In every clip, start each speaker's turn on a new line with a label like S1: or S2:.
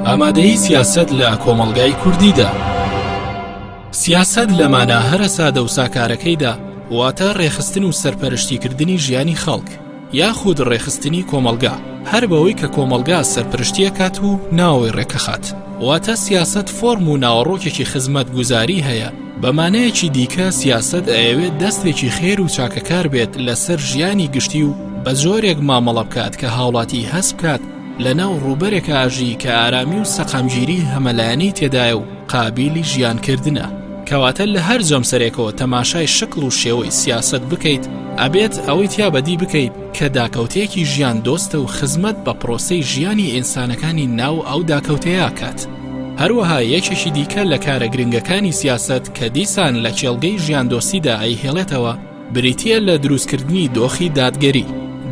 S1: ئامادەیی سیاسەت لە کۆمەڵگای کوردیدا. سیاسەت لە مانا هەرە سادە و ساکارەکەیدا واتە ڕێکخستن و سەرپەرشتیکردنی ژیانی خەڵک یاخود ڕێکخستنی کۆمەڵگا هەر بەوەی کە کۆمەڵگا سەرپرشتیەکات و ناوەوەی ڕێکەخات واتە سیاسەت فۆرم و ناوەڕۆکێکی خزمەتگوزاری هەیە بە مانایەکی دیکە سیاسەت ئەیەوێت دەستێکی خێر و چاکەکار بێت لەسەر ژیانی گشتی و بە جۆرێک مامەڵە بکات کە هاوڵاتی هەست بکات لەناو ڕووبەرێکا ئەژی کە ئارامی و سەقامگیری هەمەلایەنەی تێدایە و قابیلی ژیانکردنە. کەواتە لە هەر جەمسەرێکەوە تەماشای شکڵ و شێوەی سیاسەت بکەیت ئەبێت ئەوەی تیا بەدی بکەیت کە داکەوتەیەکی ژیان دۆستە و خزمەت بە پرۆسەی ژیانی ئینسانەکانی ناو ئەو داکەوتەیە ئەکات. هەروەها یەکێکی دیکە لە کارە گرنگەکانی سیاسەت کە دیسان لە کێڵگەی ژیاندۆستیدا ئەیهێڵێتەوە بریتییە لە دروستکردنی دۆخی دادگەری.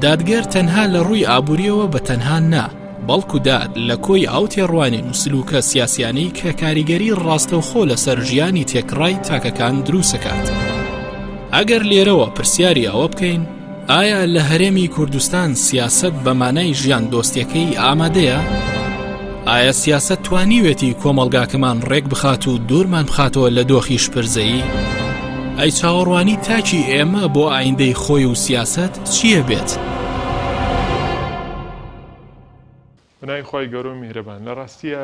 S1: دادگەر تەنها لە ڕووی ئابوورییەوە بە تەنها نا، بەڵکو داد لە کۆی ئەو تێڕوانین و سلوکە سیاسیانەی کە کاریگەری ڕاستەوخۆ لەسەر ژیانی تێکڕای تاکەکان دروستەکات. ئەگەر لێرەوە پرسیاری ئەوە بکەین، ئایا لە هەرێمی کوردستان سیاسەت بە مانای ژیان دۆستیەکەی ئامادەیە؟ ئایا سیاسەت توانیوێتی کۆمەڵگاکەمان ڕێک بخات و دوورمان بخاتەوە لە دۆخی شپرزەیی؟ ئەی چاوەڕوانی تاکی ئێمە بۆ ئایندەی خۆی و سیاسەت چییە بێت؟
S2: بەناوی خوای گەورە و میهرەبان. لە ڕاستیا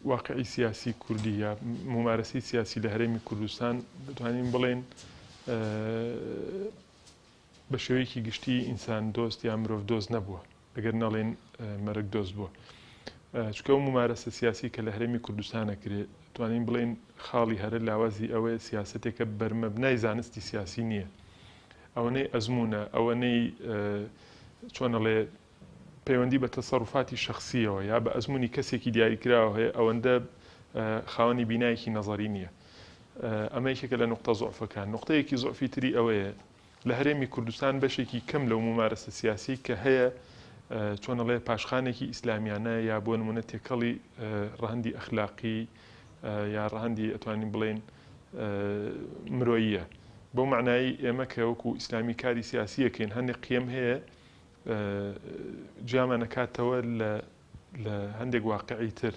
S2: واقعی سیاسی کوردی یا مومارەسەی سیاسی لە هەرێمی کوردستان دەتوانین بڵێین بە شێوەیەکی گشتی ئینسان دۆست یا مرۆڤ دۆست نەبووە ئەگەر نەڵێن مەرگ دۆست بووە چونکە ئەو مومارەسە سیاسی کە لە هەرێمی کوردستان ئەکرێ توانین بڵێین خاڵی هەرە لاوازی ئەوەیە سیاسەتێکە بەرمەبنای زانستی سیاسی نییە ئەوەنەی ئەزمونە ئەوەنەی چۆنەڵێ پەیوەندی بە تەسەروفاتی شەخسییەوە یا بە ئەزموونی کەسێکی دیاریکراوە هەیە ئەوەندە خاوەنی بینایەکی نەزەری نییە. ئەمە یەکێکە لە نوقتە زوعفەکان. نوقتەیەکی زوعفی تری ئەوەیە لە هەرێمی کوردستان بەشێکی کەم لەو مومارەسە سیاسیەی کە هەیە چۆن ئەڵێ پاشخانێکی ئیسلامیانە یا بۆ نمونە تێکەڵی ڕەهەندی ئەخلاقی یا ڕەهەندی ئەتوانین بڵێین مرۆییە. بەو مەعنایەی ئێمە کە وەکو ئیسلامی کاری سیاسی ئەکەین هەندێک قیەم هەیە جیامان ئەکاتەوە لە لە هەندێک واقعی تر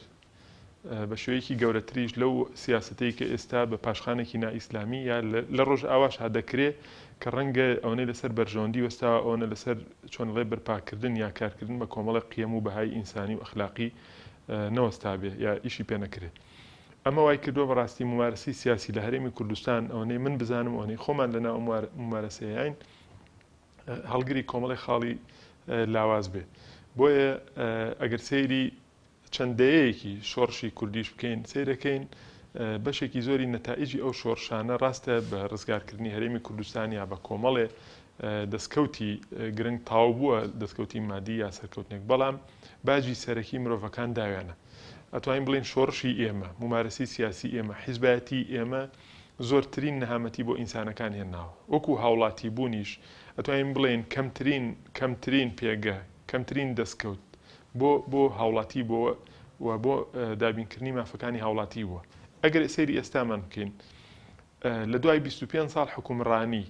S2: بە شێوەیەکی گەورەتریش لەو سیاسەتەی کە ئێستا بە پاشخانێکی نائیسلامی یا لە ڕۆژئاواش ها دەکرێ کە ڕەنگە ئەوەنەی لەسەر بەرژەوەندی وەستاوە ئەوەنە لەسەر چۆنڵێ بەرپاکردن یا کارکردن بە کۆمەڵێک قیەم و بەهای ئینسانی و ئەخلاقی نەوەستابێ یا ئیشی پێ نەکرێ. ئەمە وای کردووە بەڕاستی مومارەسەی سیاسی لە هەرێمی کوردستان ئەوەنەی من بزانم ئەوەنەی خۆمان لەناو ئەم مومارەسەیەین هەڵگری کۆمەڵی خاڵی لاواز بێ. بۆیە ئەگەر سەیری چەند دەیەیەکی شۆڕشی کوردیش بکەین سەیرەکەین بەشێکی زۆری نەتائیجی ئەو شۆڕشانە ڕاستە بە ڕزگارکردنی هەرێمی کوردستان یا بە کۆمەڵێ دەستکەوتی گرنگ تاو بووە دەستکەوتی مادی یا سەرکەوتنێک بەڵام باجی سەرەکی مرۆڤەکان داویانە ئەتوانین بڵێین شۆڕشی ئێمە مومارەسەی سیاسی ئێمە حیزبایەتی ئێمە زۆرترین نەهامەتی بۆ ئینسانەکان هێناوە. وەکو هاوڵاتی بوونیش ئەتوانین بڵێین کەمترین کەمترین پێگە، کەمترین دەستکەوت بۆ بۆ هاوڵاتی بووە و بۆ دابینکردنی مافەکانی هاوڵاتی بووە. ئەگەر سەیری ئێستامان بکەین لە دوای 25 ساڵ حوکمڕانی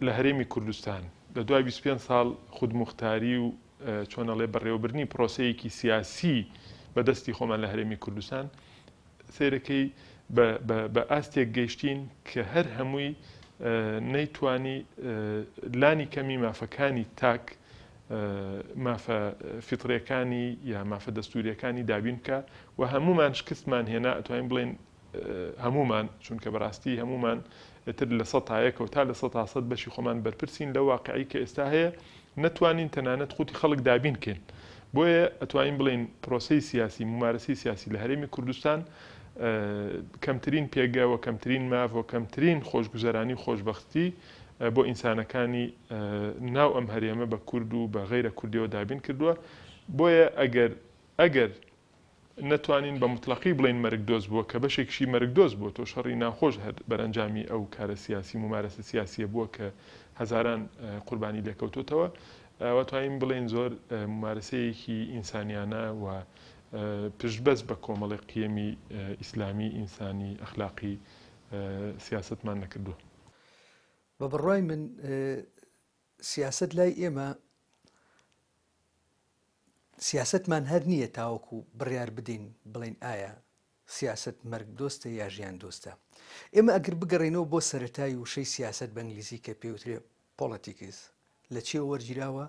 S2: لە هەرێمی کوردستان، لە دوای 25 ساڵ خودموختاری و چۆن ئەڵێ بەڕێوەبردنی پرۆسەیەکی سیاسی بە دەستی خۆمان لە هەرێمی کوردستان، سەیرەکەی بە بە بە ئاستێک گەیشتین کە هەر هەمووی نەیتوانی لانی کەمی مافەکانی تاک مافە فیتڕیەکانی یا مافە دەستوریەکانی دابین بکا و هەموومان شکستمان هێنا ئەتوانین بڵێین هەموومان چونکە بەڕاستی هەموومان ئیتر لە سەتا یەکەوە تا لە سەتا سەد بەشی خۆمان بەرپرسین لەو واقعی کە ئێستا هەیە نەتوانین تەنانەت قوتی خەڵک دابین کەین بۆیە ئەتوانین بڵێین پرۆسەی سیاسی مومارەسەی سیاسی لە هەرێمی کوردستان کەمترین پێگە و کەمترین ماف و کەمترین خۆشگوزەرانی و خۆشبەختی بۆ ئینسانەکانی ناو ئەم هەرێمە بە کورد و بە غەیرە کوردیەوە دابین کردووە بۆیە ئەگەر ئەگەر نەتوانین بە موتڵەقی بڵێین مەرگ دۆست بووە کە بەشێکیشی مەرگ دۆست بووە تۆ شەڕی ناوخۆش هەر بەرەنجامی ئەو کارە سیاسی مومارەسە سیاسیە بووە کە. هەزاران قوربانی لێکەوتۆتەوە وەتوانین بڵێین زۆر ممارەسەیەکی ئینسانیانە و پشتبەست بە کۆمەڵێک قیەمی ئیسلامی، ئینسانی، ئەخلاقی سیاسەتمان نەکردووە.
S3: بە بڕوای من سیاسەت لای ئێمە سیاسەتمان هەر نییە تاوەکو بڕیار بدەین بڵێین ئایا سیاسەت مەرگ دۆستە یا ژیان دۆستە. ئێمە ئەگەر بگەڕێینەوە بۆ سەرەتای وشەی سیاسەت بە ئینگلیزی کە پێوترێ Politics لە چیەوە وەرگیراوە؟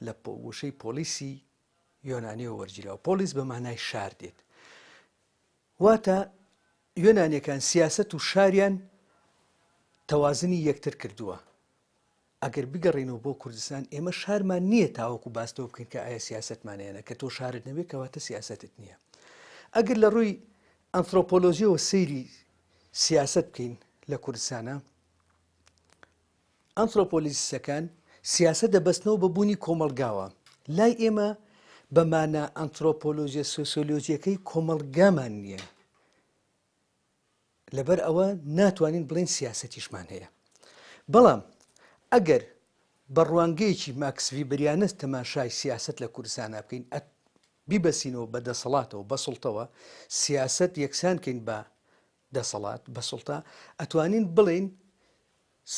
S3: لە وشەی پۆلیسی یۆنانیەوە وەرگیراوە. پۆلیس بە مانای شار دێت. واتە یۆنانیەکان سیاسەت و شاریان تەوازنی یەکتر کردووە. ئەگەر بگەڕێینەوە بۆ کوردستان ئێمە شارمان نییە تاوەکو باس لەوە بکەین کە ئایا سیاسەتمان هەیە کە تۆ شارت نەبێت کەواتە سیاسەتت نییە. ئەگەر لە ڕووی ئەنثرۆپۆلۆژیەوە سەیری سیاسەت بکەین لە کوردستانە ئەنثرۆپۆلیستەکان سیاسەت دەبەستنەوە بە بوونی کۆمەڵگاوە. لای ئێمە بە مانا ئەنثرۆپۆلۆژیە سۆسیۆلۆژیەکەی کۆمەڵگامان نییە. لەبەر ئەوە ناتوانین بڵێین سیاسەتیشمان هەیە. بەڵام ئەگەر بە ڕوانگەیەکی ماکس ڤیبریانە تەماشای سیاسەت لە کوردستانا بکەین، بیبەستینەوە بە دەسەڵاتەوە، بە سوڵتەوە، سیاسەت یەکسان کەین بە دەسەڵات، بە سوڵتە، ئەتوانین بڵێین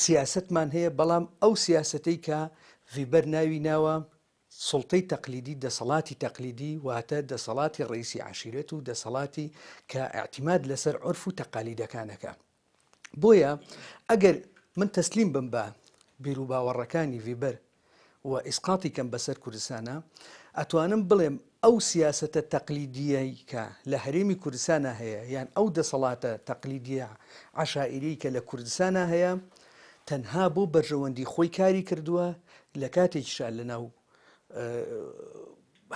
S3: سیاسەتمان هەیە، بەڵام ئەو سیاسەتەی کە ڤیبەر ناوی ناوە سوڵتەی تەقلیدی، دەسەڵاتی تەقلیدی، واتە دەسەڵاتی ڕەئیسی عەشیرەت و دەسەڵاتی کە ئیعتیماد لەسەر عورف و تەقالیدەکان ئەکا. بۆیە ئەگەر من تەسلیم بم بە بیروباوەڕەکانی ڤیبەر و ئیسقاتی کەم بەسەر کوردستانا، ئەتوانم بڵێم ئەو سیاسەتە تەقلیدییەی کە لە هەرێمی کوردستانا هەیە یان ئەو دەسەڵاتە تەقلیدییە عەشائیریەی کە لە کوردستانا هەیە تەنها بۆ بەرژەوەندی خۆی کاری کردووە، لە کاتێکیشا لە ناو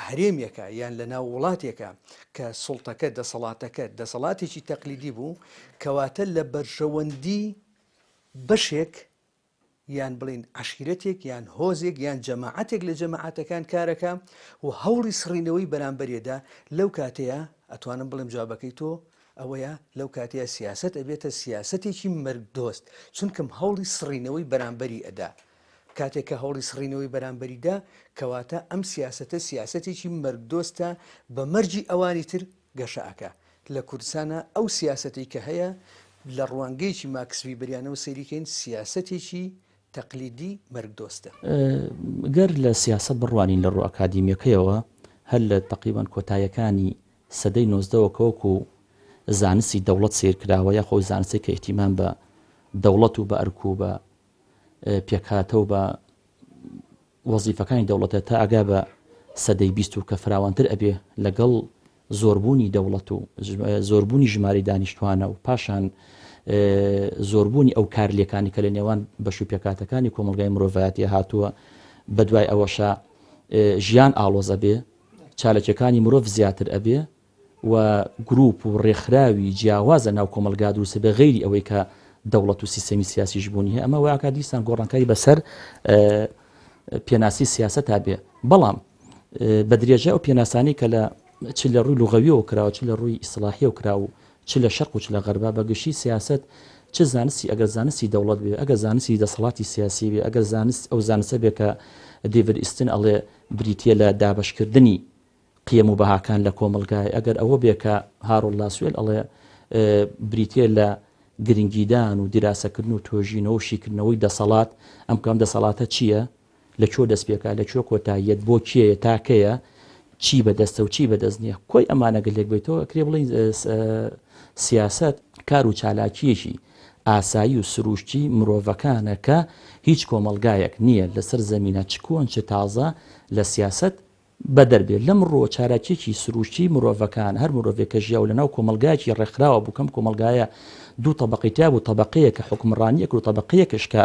S3: هەرێمێکە یان لە ناو وڵاتێکە کە سوڵتەکە دەسەڵاتەکە دەسەڵاتێکی تەقلیدی بوو کەواتە لە بەرژەوەندی بەشێک یان بڵین عشیرەتێک یان هۆزێک یان جەماعەتێک لە جەماعەتەکان کارەکە و هەوڵی سڕینەوەی بەرامبەرێدا لەو کاتەیە ئەتوانم بڵێم جوابەکەی تۆ ئەوەیە لەو کاتەیە سیاسەت ئەبێتە سیاسەتێکی مەرگدۆست چونکم هەوڵی سڕینەوەی بەرامبەری ئەدا کاتێک کە هەوڵی سڕینەوەی بەرامبەری دا، کەواتە ئەم سیاسەتە سیاسەتێکی مەرگدۆستە بە مەرگی ئەوانی تر گەشە ئەکا. لە کوردستانا ئەو سیاسەتەی کە هەیە لە ڕوانگەیەکی ماکس ڤیبریانەوە سەیری کەین سیاسەتێکی تەقلیدی مەرگدۆستە.
S4: گەر لە سیاسەت بڕوانین لە ڕوو ئەکادیمیەکەیەوە هەر لە تەقریبەن کۆتایەکانی سەدەی نۆزدەوە کە وەکو زانستی دەوڵەت سەیر کراوە یاخۆ ئەو زانستەی کە ئیهتیمام بە دەوڵەت و بە ئەرک و بە پێکهاتە و بە وەزیفەکانی دەوڵەتە تا ئەگا بە سەدەی 20 و کە فراوانتر ئەبێ لەگەڵ زۆربوونی دەوڵەت و زۆربوونی ژمارەی دانیشتوانە و پاشان زۆربوونی ئەو کارلێکانی کە لە نێوان بەش و پێکاتەکانی کۆمەلگای مرۆڤایەتی هاتووە بەدوای ئەوەشە ژیان ئاڵۆزە بێ چالەکیەکانی مرۆڤ زیاتر ئەبێ و گروپ و ڕێکخراوی جیاواز لە ناو کۆمەڵگا دروست بێ غەیری ئەوەی کە دەوڵەت و سیستەمی سیاسیش بوونی هەیە ئەمە واکا دیسان گۆڕانکاری بەسەر پێناسی سیاسەتا بێ بەڵام بە درێژە ئەو پێناسانەی کە لە چ لە ڕووی لغەویەوە کراوە چ لە ڕووی ئیسلاحیەوە کرا و چ لە شەرق و چ لە غەربا بە گشتی سیاسەت چ زانستی ئەگەر زانستی دەوڵەت بێ ئەگەر زانستی دەسەڵاتی سیاسی بێ ئەگەر زانست ئەو زانستە بێ کە دێڤید ئیستن ئەڵێ بریتییە لە دابەشکردنی قیەم و بەهاکان لە کۆمەڵگای، ئەگەر ئەوە بێ کە هارۆڵد لاسوێل ئەڵێ بریتییە لە گرنگیدان و دیراسەکردن و توێژینەوە و شیکردنەوەی دەسەڵات، ئەم کە ئەم دەسەڵاتە چییە، لە کوێ دەست پێکا، لە کوێ کۆتاییەت، بۆ کێیە، تا کەیە، چی بەدەستە و چی بەدەست نییە. کۆی ئەمانە گەر لێک بەیتەوە ئەکرێ بڵێین سیاسەت کار و چالاکییەکی ئاسایی و سروشتی مرۆڤەکانە کە هیچ کۆمەڵگایەک نییە لەسەر زەمینە چ کۆن چ تازە لە سیاسەت بەدەر بێت. لەم ڕووە چالاکییەکی سروشتیی مرۆڤەکان، هەر مرۆڤێک کە ژیا و لەناو کۆمەڵگایەکی ڕێکخراوە بوو کە ئەم کۆمەڵگایە دوو تەبەقەی تیا بوو، تەبەقەیەک کە حوکمڕانی ئەکرد و تەبەقەیەکش کە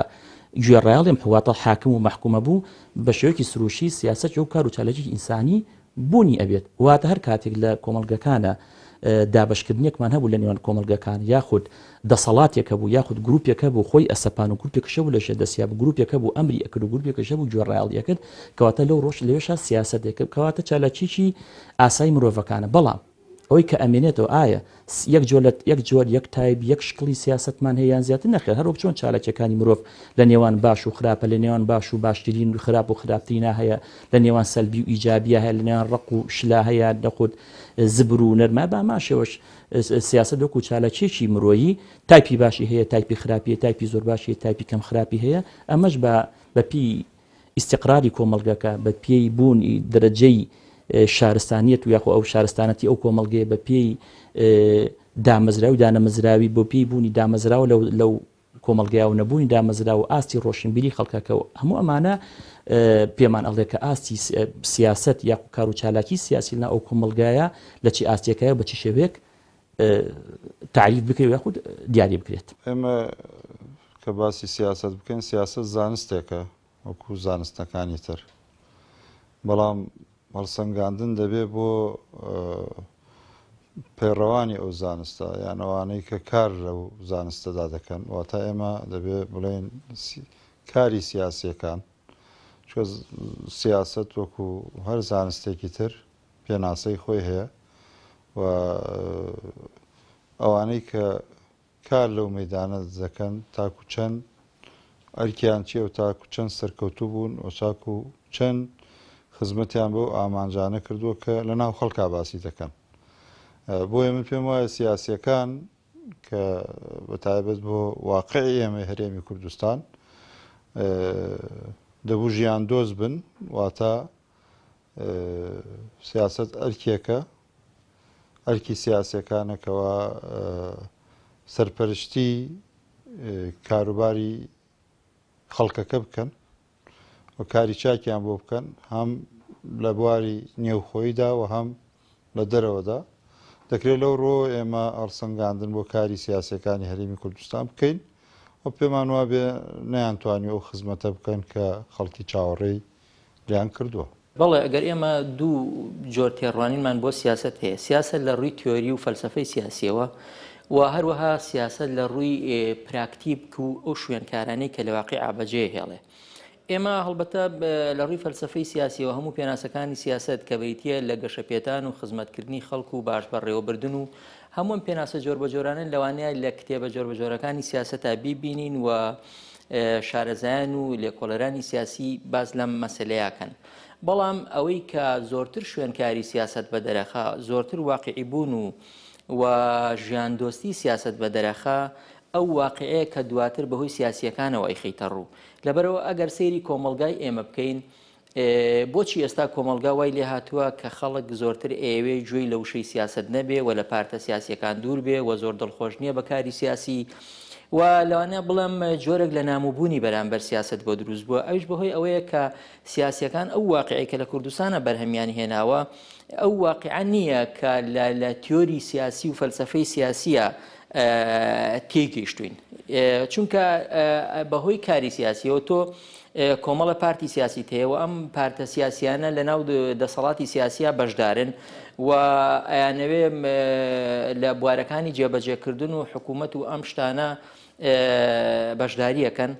S4: گوێڕایەڵی ئەم واتە حاکم و مەحکومە بوو، بە شێوەیەکی سروشتی سیاسەت وەک کار و چالاکییەکی ئینسانی بوونی ئەبێت. واتە هەر کاتێک لە کۆمەڵگەکانا دابەشکردنێکمان هەبوو لە نێوان کۆمەڵگەکان یاخود دەسەڵاتێک هەبوو یاخود گروپێک هەبوو خۆی ئەسەپان و گروپێکش هەبوو لە ژێر دەستیا بوو گروپێک هەبوو ئەمری ئەکرد و گروپێکش هەبوو گوێڕایەڵی ئەکرد کەواتە لەو ڕۆژ لەوێشا سیاسەتێک کەواتە چالاکیی ئاسایی مرۆڤەکانە بەڵام. ئەوەی کە ئەمێنێتەوە ئایا یەک جۆر لە یەک جۆر یەک تایب یەک شکڵی سیاسەتمان هەیە یان زیاتر نەخێر هەر وەک چۆن چالاکیەکانی مرۆڤ لە نێوان باش و خراپە لە نێوان باش و باشترین و خراپ و خراپترینا هەیە لە نێوان سەلبی و ئیجابیە هەیە لە نێوان ڕق و شلا هەیە نەخود زبر و نەرمە بە هەمان شێوەش سیاسەت وەکو چالاکیەکی مرۆیی تایپی باشی هەیە تایپی خراپی هەیە تایپی زۆر باشی هەیە تایپی کەم خراپی هەیە ئەمەش بە بە پێی ئیستیقراری کۆمەڵگەکە، بە پێی بوونی دەرەجەی شارستانیەت و یاخۆ ئەو شارستانەتی ئەو کۆمەڵگەیە بە پێی دامەزراوی دانەمەزراوی بۆ پێی بوونی دامەزراوە لەو لەو کۆمەڵگەیا و نەبوونی دامەزراوە و ئاستی ڕۆشنبیری خەڵکەکە و هەموو ئەمانە پێمان ئەڵێ کە ئاستی سیاسەت یاخو کار و چالاکی سیاسی لەناو ئەو کۆمەڵگایە لە چی ئاستێکایە و بە چی شێوەیەک تەعریف بکرێت و یاخود دیاری بکرێت.
S5: ئێمە کە باسی سیاسەت بکەین، سیاسەت زانستێکە وەکو زانستەکانی تر، بەڵام هەڵسەنگاندن دەبێ بۆ پەیڕەوانی ئەو زانستە یان ئەوانەی کە کار لەو زانستەدا دەکەن، واتە ئێمە دەبێ بڵێین کاری سیاسییەکان، چونکە سیاسەت وەکو هەر زانستێکی تر پێناسەی خۆی هەیە و ئەوانەی کە کار لەو مەیدانە دەکەن تاکو چەند ئەرکیان چیە و تاکو چەند سەرکەوتوو بوون و تاکو چەند خزمەتیان بەو ئامانجانە کردووە کە لە ناو خەڵکا باسی دەکەن. بۆیە من پێم وایە سیاسیەکان کە بە تایبەت بۆ واقعی ئێمەی هەرێمی کوردستان دەبوو ژیان دۆست بن واتە سیاسەت ئەرکێکە، ئەرکی سیاسیەکانە کەوا سەرپەرشتی کاروباری خەڵکەکە بکەن و کاری چاکیان بۆ بکەن هەم لە بواری نێوخۆیدا و هەم لە دەرەوەدا دەکرێت لەو ڕۆ ئێمە هەڵسەنگاندن بۆ کاری سیاسەکانی هەرێمی کوردستان بکەین و پێمان وابێ نەیانتوانی ئەو خزمەتە بکەن کە خەڵکی چاوەڕێی لیان کردووە.
S6: بەڵێ ئەگەر ئێمە دوو جۆر تێڕوانینمان بۆ سیاسەت هەیە، سیاسەت لە ڕووی تیۆری و فەلسەفەی سیاسیەوە و هەروەها سیاسەت لە ڕووی پراکتیک و ئەو شوێنکارانەی کە لە واقیعا بەجێ هێڵێ. ئێمە هەڵبەتە لە ڕووی فەلسەفەی سیاسیەوە هەموو پێناسەکانی سیاسەت کە بریتییە لە گەشەپێدان و خزمەتکردنی خەڵک و باش بەڕێوەبردن و هەموو ئەم پێناسە جۆربەجۆرانە لەوانەیە لە کتێبە جۆربەجۆرەکانی سیاسەتا بیبینین و شارەزایان و لێکۆڵەرانی سیاسی باس لەم مەسەلەیە کەن. بەڵام ئەوەی کە زۆرتر شوێنکاری سیاسەت بەدەرەخا، زۆرتر واقیعی بوون و و ژیاندۆستی سیاسەت بەدەرەخا، ئەو واقیعەیە کە دواتر بەهۆی سیاسییەکانەوە ئەیخەیتە ڕوو. لەبەرئەوە ئەگەر سەیری کۆمەڵگای ئێمە بکەین، بۆچی ئێستا کۆمەڵگا وای لێهاتووە کە خەڵک زۆرتر ئەیەوێ گوێی لە وشەی سیاسەت نەبێ و لە پارتە سیاسیەکان دوور بێ و زۆر دڵخۆش نییە بە کاری سیاسی و لەوانەیە بڵێم جۆرێک لە ناموبوونی بەرامبەر سیاسەت بۆ دروست بووە ئەویش بەهۆی ئەوەیە کە سیاسیەکان ئەو واقعی کە لە کوردستانە بەرهەمیان هێناوە ئەو واقعە نییە کە لە تیۆری سیاسی و فەلسفەی سیاسیە تێگەیشتوین چونکە بەهۆی کاری سیاسیەوە تۆ کۆمەڵە پارتی سیاسیت هەیە و ئەم پارتە سیاسیانە لە ناو دەسەڵاتی سیاسیا بەشدارن و ئەیانەوێ لە بوارەکانی جێبەجێکردن و حکوومەت و ئەم شتانە بەشداریەکەن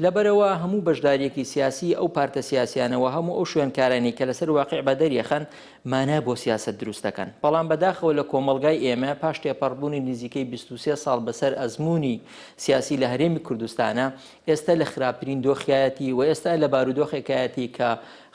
S6: لەبەرەوە هەموو بەشداریەکی سیاسی ئەو پارتە سیاسیانەوە هەموو ئەو شوێنکارانی کە لەسەر واقع بەدەریەخەن مانا بۆ سیاسەت دروست دەکەن بەڵام بەداخەوە لە کۆمەڵگای ئێمە پاش تێپەڕبوونی نزیکەی 23 ساڵ بەسەر ئەزموونی سیاسی لە هەرێمی کوردستانە ئێستا لە خراپترین دۆخیایەتی و ئێستا لە بارودۆخێکایەتی کە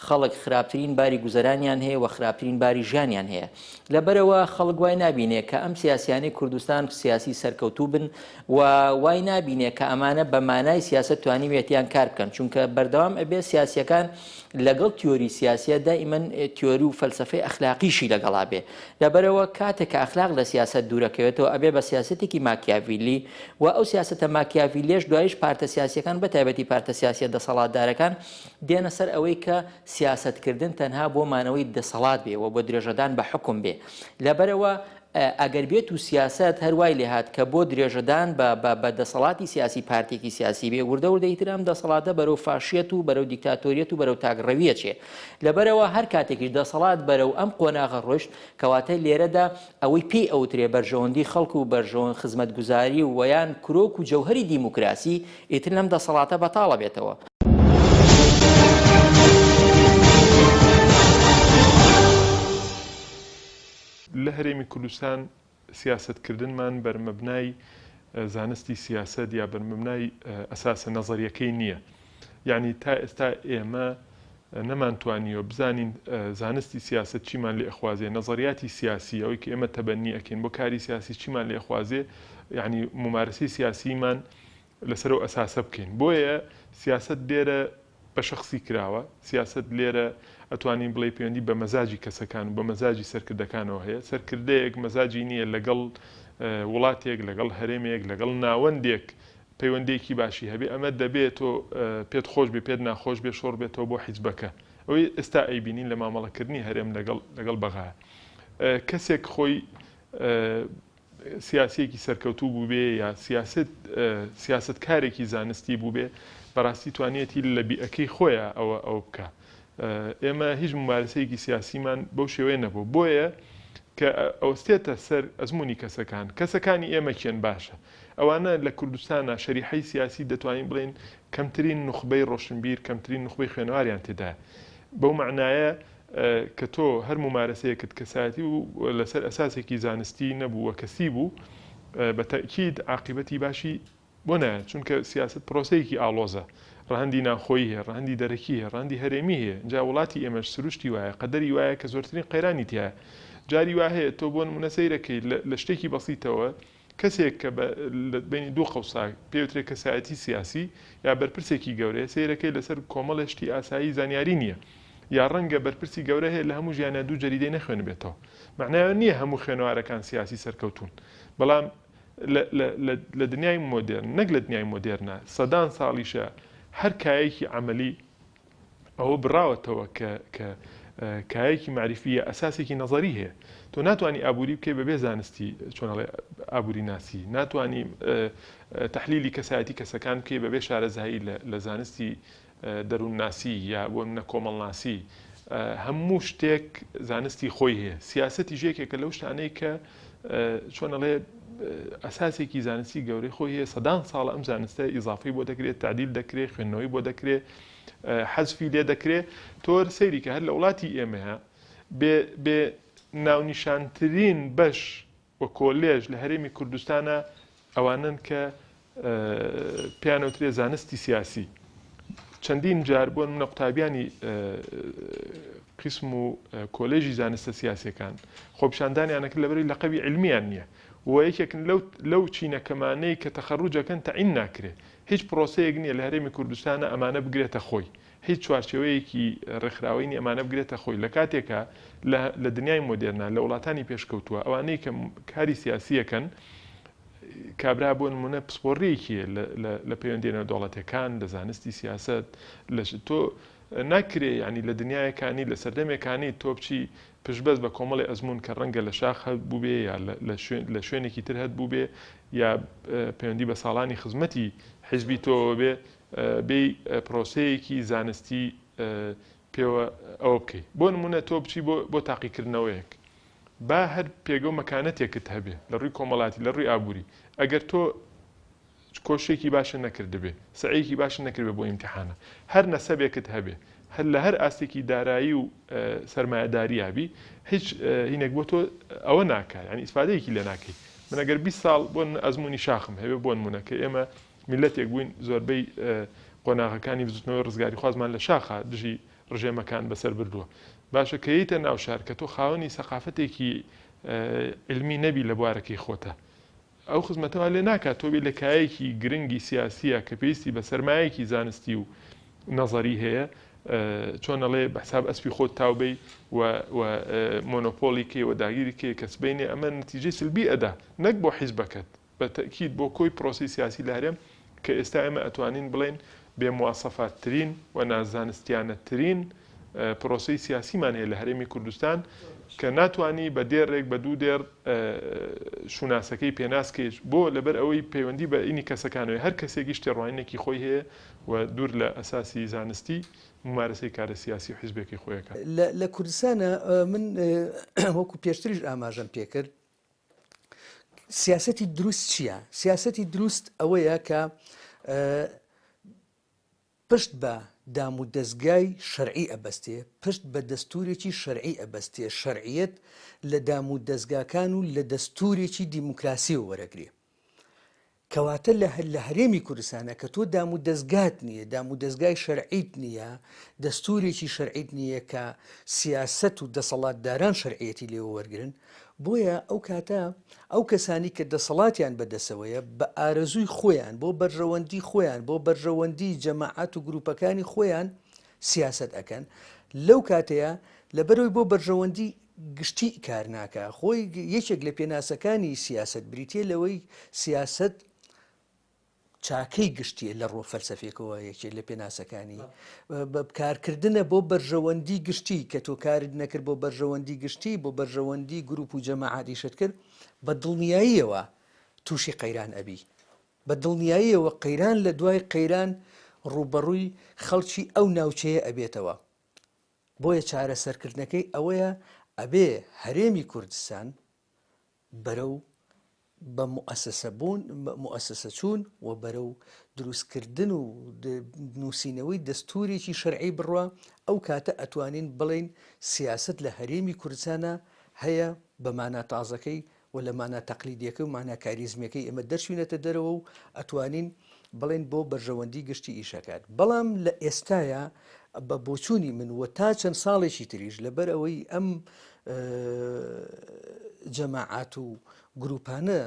S6: خەڵک خراپترین باری گوزەرانیان هەیە و خراپترین باری ژیانیان هەیە. لەبەرئەوە خەڵک وای نابینێ کە ئەم سیاسیانەی کوردستان سیاسی سەرکەوتوو بن و وای نابینێ کە ئەمانە بە مانای سیاسەت توانیویەتیان کار بکەن چونکە بەردەوام ئەبێ سیاسیەکان لەگەڵ تیۆری سیاسیە دائیمەن تیۆری و فەلسەفەی ئەخلاقیشی لەگەڵا بێ. لەبەرئەوە کاتێک کە ئەخلاق لە سیاسەت دوورەکەوێتەوە ئەبێ بە سیاسەتێکی ماکیاڤیللی و ئەو سیاسەتە ماکیاڤیلیەش دوایش پارتە سیاسیەکان بە تایبەتی پارتە سیاسیە دەسەڵاتدارەکان دێنە سەر ئەوەی کە سیاسەتکردن تەنها بۆ مانەوەی دەسەڵات بێ و بۆ درێژەدان بە حوکم بێ لەبەرئەوە ئەگەر بێت و سیاسەت هەر وای لێهات کە بۆ درێژەدان بە بە بە دەسەڵاتی سیاسی پارتێکی سیاسی بێ وردە وردە ئیتر ئەم دەسەڵاتە بەرەو فاشیەت و بەرەو دیکتاتۆریەت و بەرەو تاکڕەوی ئەچێ لەبەرئەوە هەر کاتێکیش دەسەڵات بەرەو ئەم قۆناغە ڕۆیشت کەواتە لێرەدا ئەوەی پێی ئەوترێ بەرژەوەندی خەڵک و بەرژەوەند خزمەتگوزاری و وەیان کرۆک و جەوهەری دیموکراسی ئیتر لەم دەسەڵاتە بەتاڵ ئەبێتەوە.
S2: لە. هەرێمی کوردستان سیاسەتکردنمان بەرمەبنای زانستی سیاسەت یا بەرمەبنای ئەساسە نەزەریەکەی نییە. یەعنی تا ئێستا ئێمە نەمانتوانیوە بزانین زانستی سیاسەت چیمان لێ ئەخوازێ، نەزەریاتی سیاسی ئەوەی کە ئێمە تەبەنی ئەکەین بۆ کاری سیاسی چیمان لێ ئەخوازێ، یەعنی مومارەسەی سیاسیمان لەسەر ئەو ئەساسە بکەین. بۆیە سیاسەت لێرە بە شەخسی کراوە، سیاسەت لێرە ئەتوانین بڵێی پەیوەندی بە مەزاجی کەسەکان و بە مەزاجی سەرکردەکانەوە هەیە، سەرکردەیەک مەزاجی نییە لەگەڵ وڵاتێک، لەگەڵ هەرێمێک، لەگەڵ ناوەندێک پەیوەندییەکی باشی هەبێ، ئەمە دەبێ تۆ پێت خۆش بێ پێت ناخۆش بێ شۆڕ بێتەوە بۆ حیزبەکە. ئەوەی ئێستا ئەیبینین لە مامەڵەکردنی هەرێم لەگەڵ لەگەڵ بەغایە. کەسێک خۆی سیاسییەکی سەرکەوتوو بووبێ یا سیاسەت سیاسەتکارێکی زانستی بووبێ بەڕاستی توانیەتی لە بیئەکەی خۆیا ئەوە ئەوە بکا. ئێمە هیچ مومارەسەیەکی سیاسیمان بەو شێوەیە نەبوو. بۆیە کە ئەوەستێتە سەر ئەزموونی کەسەکان، کەسەکانی ئێمە کێن باشە؟ ئەوانە لە کوردستانا شەریحەی سیاسی دەتوانین بڵێین کەمترین نوخبەی ڕۆشنبیر، کەمترین نوخبەی خوێنەواریان تێدایە. بەو مەعنایە کە تۆ هەر مومارەسەیەکت کەسایەتی و لەسەر ئەساسێکی زانستی نەبوو و کەسی بوو، بە تەئکید عاقیبەتی باشی بۆ نایەت، چونکە سیاسەت پرۆسەیەکی ئاڵۆزە، ڕەهەندی ناوخۆیی هەیە، ڕەهەندی دەرەکی هەیە، ڕەهەندی هەرێمی هەیە، ئینجا وڵاتی ئێمەش سروشتی وایە، قەدەری وایە کە زۆرترین قەیرانی تیایە. جاری وا هەیە تۆ بۆ نموونە سەیرەکەی لە شتێکی بەسیتەوە کەسێک کە بە لە بەینی دوو قەوسا پێی وترێ کەسایەتی سیاسی یا بەرپرسێکی گەورەیە سەیرەکەی لەسەر کۆمەڵێ شتی ئاسایی زانیاری نییە یا ڕەنگە بەرپرسی گەورە هەیە لە هەموو ژیانیا دوو جەریدەی نەخوێنبێتەوە مەعنای ئەوە نییە هەموو خوێنەوارەکان سیاسی سەرکەوتوون بەڵام لە لە لە لە دنیای مۆدێرن نەک لە دنیای مۆدێرنا سەدان ساڵیشە هەر کایەکی عەمەلی ئەوە بڕاوەتەوە کە کە کایەکی مەعریفی یا ئەساسێکی نەزەری هەیە. تۆ ناتوانی ئابووری بکەی بەبێ زانستی چۆن ئەڵێ ئابووری ناسی، ناتوانی تەحلیلی کەسایەتی کەسەکان بکەی بەبێ شارەزایی لە زانستی دەروونناسی یا بۆ نمونە کۆمەڵناسی. هەموو شتێک زانستی خۆی هەیە. سیاسەتیش یەکێکە لەو شتانەی کە چۆن ئەڵێ ئەساسێکی زانستی گەورەی خۆی هەیە سەدان ساڵە ئەم زانستە ئیزافەی بۆ دەکرێت تعدیل دەکرێت خوێندنەوەی بۆ دەکرێت حەزفی لێ دەکرێت تۆر سەیری کە هەر لە وڵاتی ئێمەیە بێ بێ ناونیشانترین بەش و کۆلێژ لە هەرێمی کوردستانە ئەوانەن کە پێیان ئەوترێ زانستی سیاسی. چەندین جار بۆ نمونە قوتابیانی قیسم و کۆلێژی زانستە سیاسیەکان خۆپیشاندانیان ئەکرد لەبەرەی لەقەبی عیلمیان نییە و یەکێکن لەو لەو چینە کەمانەی کە تەخەروجەکەن تەعین ناکرێ. هیچ پرۆسەیەک نییە لە هەرێمی کوردستانە ئەمانە بگرێتە خۆی. هیچ چوارچێوەیەکی ڕێکخراوەی نییە ئەمانە بگرێتە خۆی. لە کاتێکا لە لە دنیای مۆدێرنا لە وڵاتانی پێشکەوتووە ئەوانەی کە کاری سیاسیەکەن کابرا بۆ نمونە پسپۆڕیەکی هەیە لە پەیوەندیە نێودەوڵەتیەکان، لە زانستی سیاسەت، لە تۆ ناکرێ یانی لە دنیایەکانی لە سەردەمێکانی تۆ بچی پشتبەست بە کۆمەڵی ئەزموون کە ڕەنگە لە شاخ هەبووبێ یا لە شوێنێکی تر هەبووبێ یا پەیوەندی بە ساڵانی خزمەتی حیزبی تۆوە بێ بێی پرۆسەیەکی زانستی پێوە ئەوە بکەی. بۆ نمونە تۆ بچی بۆ تاقیکردنەوەیەک با هەر پێگە و مەکانەتێکت هەبێ لە ڕووی کۆمەڵاتی لە ڕووی ئابووری ئەگەر تۆ کۆششێکی باشت نەکردبێ سەعیەکی باشت نەکردبێ بۆ ئیمتیحانە هەر نەسەبێکت هەبێ هەر لە هەر ئاستێکی دارایی و سەرمایەداریا بی هیچ هینێک بۆ تۆ ئەوە ناکا یعنی ئیسفادەیەکی لێ ناکەی من ئەگەر 20 ساڵ بۆ ئەزموونی شاخم هەبێ بۆ نمونە کە ئێمە میلەتێک بووین زۆربەی قۆناغەکانی بزوتنەوەی ڕزگاریخوازمان لە شاخا دژی ڕژێمەکان بەسەر بردووە. باشە کە یەیتە ناو شار کە تۆ خاوەنی سەقافەتێکی عیلمی نەبی لە بوارەکەی خۆتا ئەو خزمەتە وا لێ ناکات تۆ بی لە کایەکی گرنگی سیاسیە کە پێویستی بە سەرمایەکی زانستی و نەزەری هەیە چۆن ئەڵێ بە حساب ئەسپی خۆت تاو بەی و و مۆنۆپۆلی کەی و داگیری کەی کە سبەینێ ئەمە نەتیجەی سلبی ئەدا نەک بۆ حیزبەکەت بە تەئکید بۆ کۆی پرۆسەی سیاسی لە هەرێم کە ئێستا ئێمە ئەتوانین بڵێین بێ مواسەفاتترین و نازانستیانەترین پرۆسەی سیاسیمان هەیە لە هەرێمی کوردستان کە ناتوانی بە دێڕێک بە دوو دێڕ شوناسەکەی پێناس کەیت بۆ لەبەر ئەوەی پەیوەندی بە ئینی کەسەکانەوەی هەر کەسێکیش تێڕوانینێکی خۆی هەیە و دوور لە ئەساسی زانستی مومارەسەی کارە سیاسی و حیزبێکی خۆی ئەکات.
S3: لە کوردستانا من وەکو پێشتریش ئاماژەم پێکرد سیاسەتی دروست چییە؟ سیاسەتی دروست ئەوەیە کە پشت بە دامودەزگای شەرعی ئەبەستێ، پشت بە دەستوورێکی شەرعی ئەبەستێ، شەرعیەت لە دامودەزگاکان و لە دەستوورێکی دیموکراسیەوە وەرەگرێ. کەواتە لە لە هەرێمی کوردستانە کە تۆ دامودەزگات نییە، دامودەزگای شەرعیت نییە، دەستوورێکی شەرعیت نییە کە سیاسەت و دەسەڵاتداران شەرعیەتی لێوە وەرگرن، بۆیە ئەو کاتە ئەو کەسانی کە دەسەڵاتیان بەدەسەوەیە بە ئارەزووی خۆیان بۆ بەرژەوەندی خۆیان بۆ بەرژەوەندی جەماعەت و گروپەکانی خۆیان سیاسەت ئەکەن لەو کاتەیە لەبەرەوەی بۆ بەرژەوەندی گشتی کار ناکا خۆی یەکێک لە پێناسەکانی سیاسەت بریتە لەوەی سیاسەت چاکەی گشتیە لە ڕووە فەلسەفیەکەوە یەکێک لە پێناسەکانی کارکردنە بۆ بەرژەوەندی گشتی کە تۆ کارت نەکرد بۆ بەرژەوەندی گشتی بۆ بەرژەوەندی گروپ و جەماعات ئیشت کرد بە دڵنیاییەوە تووشی قەیران ئەبی بە دڵنیاییەوە قەیران لە دوای قەیران ڕووبەڕووی خەڵکی ئەو ناوچەیە ئەبێتەوە بۆیە چارەسەرکردنەکەی ئەوەیە ئەبێ هەرێمی کوردستان بەرەو بە موئەسەسە بوون، موئەسەسە چوون و بەرەو دروستکردن و نووسینەوەی دەستوورێکی شەرعی بڕوا، ئەو کاتە ئەتوانین بڵێین سیاسەت لە هەرێمی کوردستانا هەیە بە مانا تازەکەی و لە مانا تەقلیدیەکەی و مانا کاریزمیەکەی ئێمە دەرچوینەتە دەرەوە و ئەتوانین بڵێین بۆ بەرژەوەندی گشتی ئیش ئەکات. بەڵام لە ئێستایا بە بۆچوونی من و تا چەند ساڵێکی تریش لەبەر ئەوەی ئەم جەماعات و گروپانە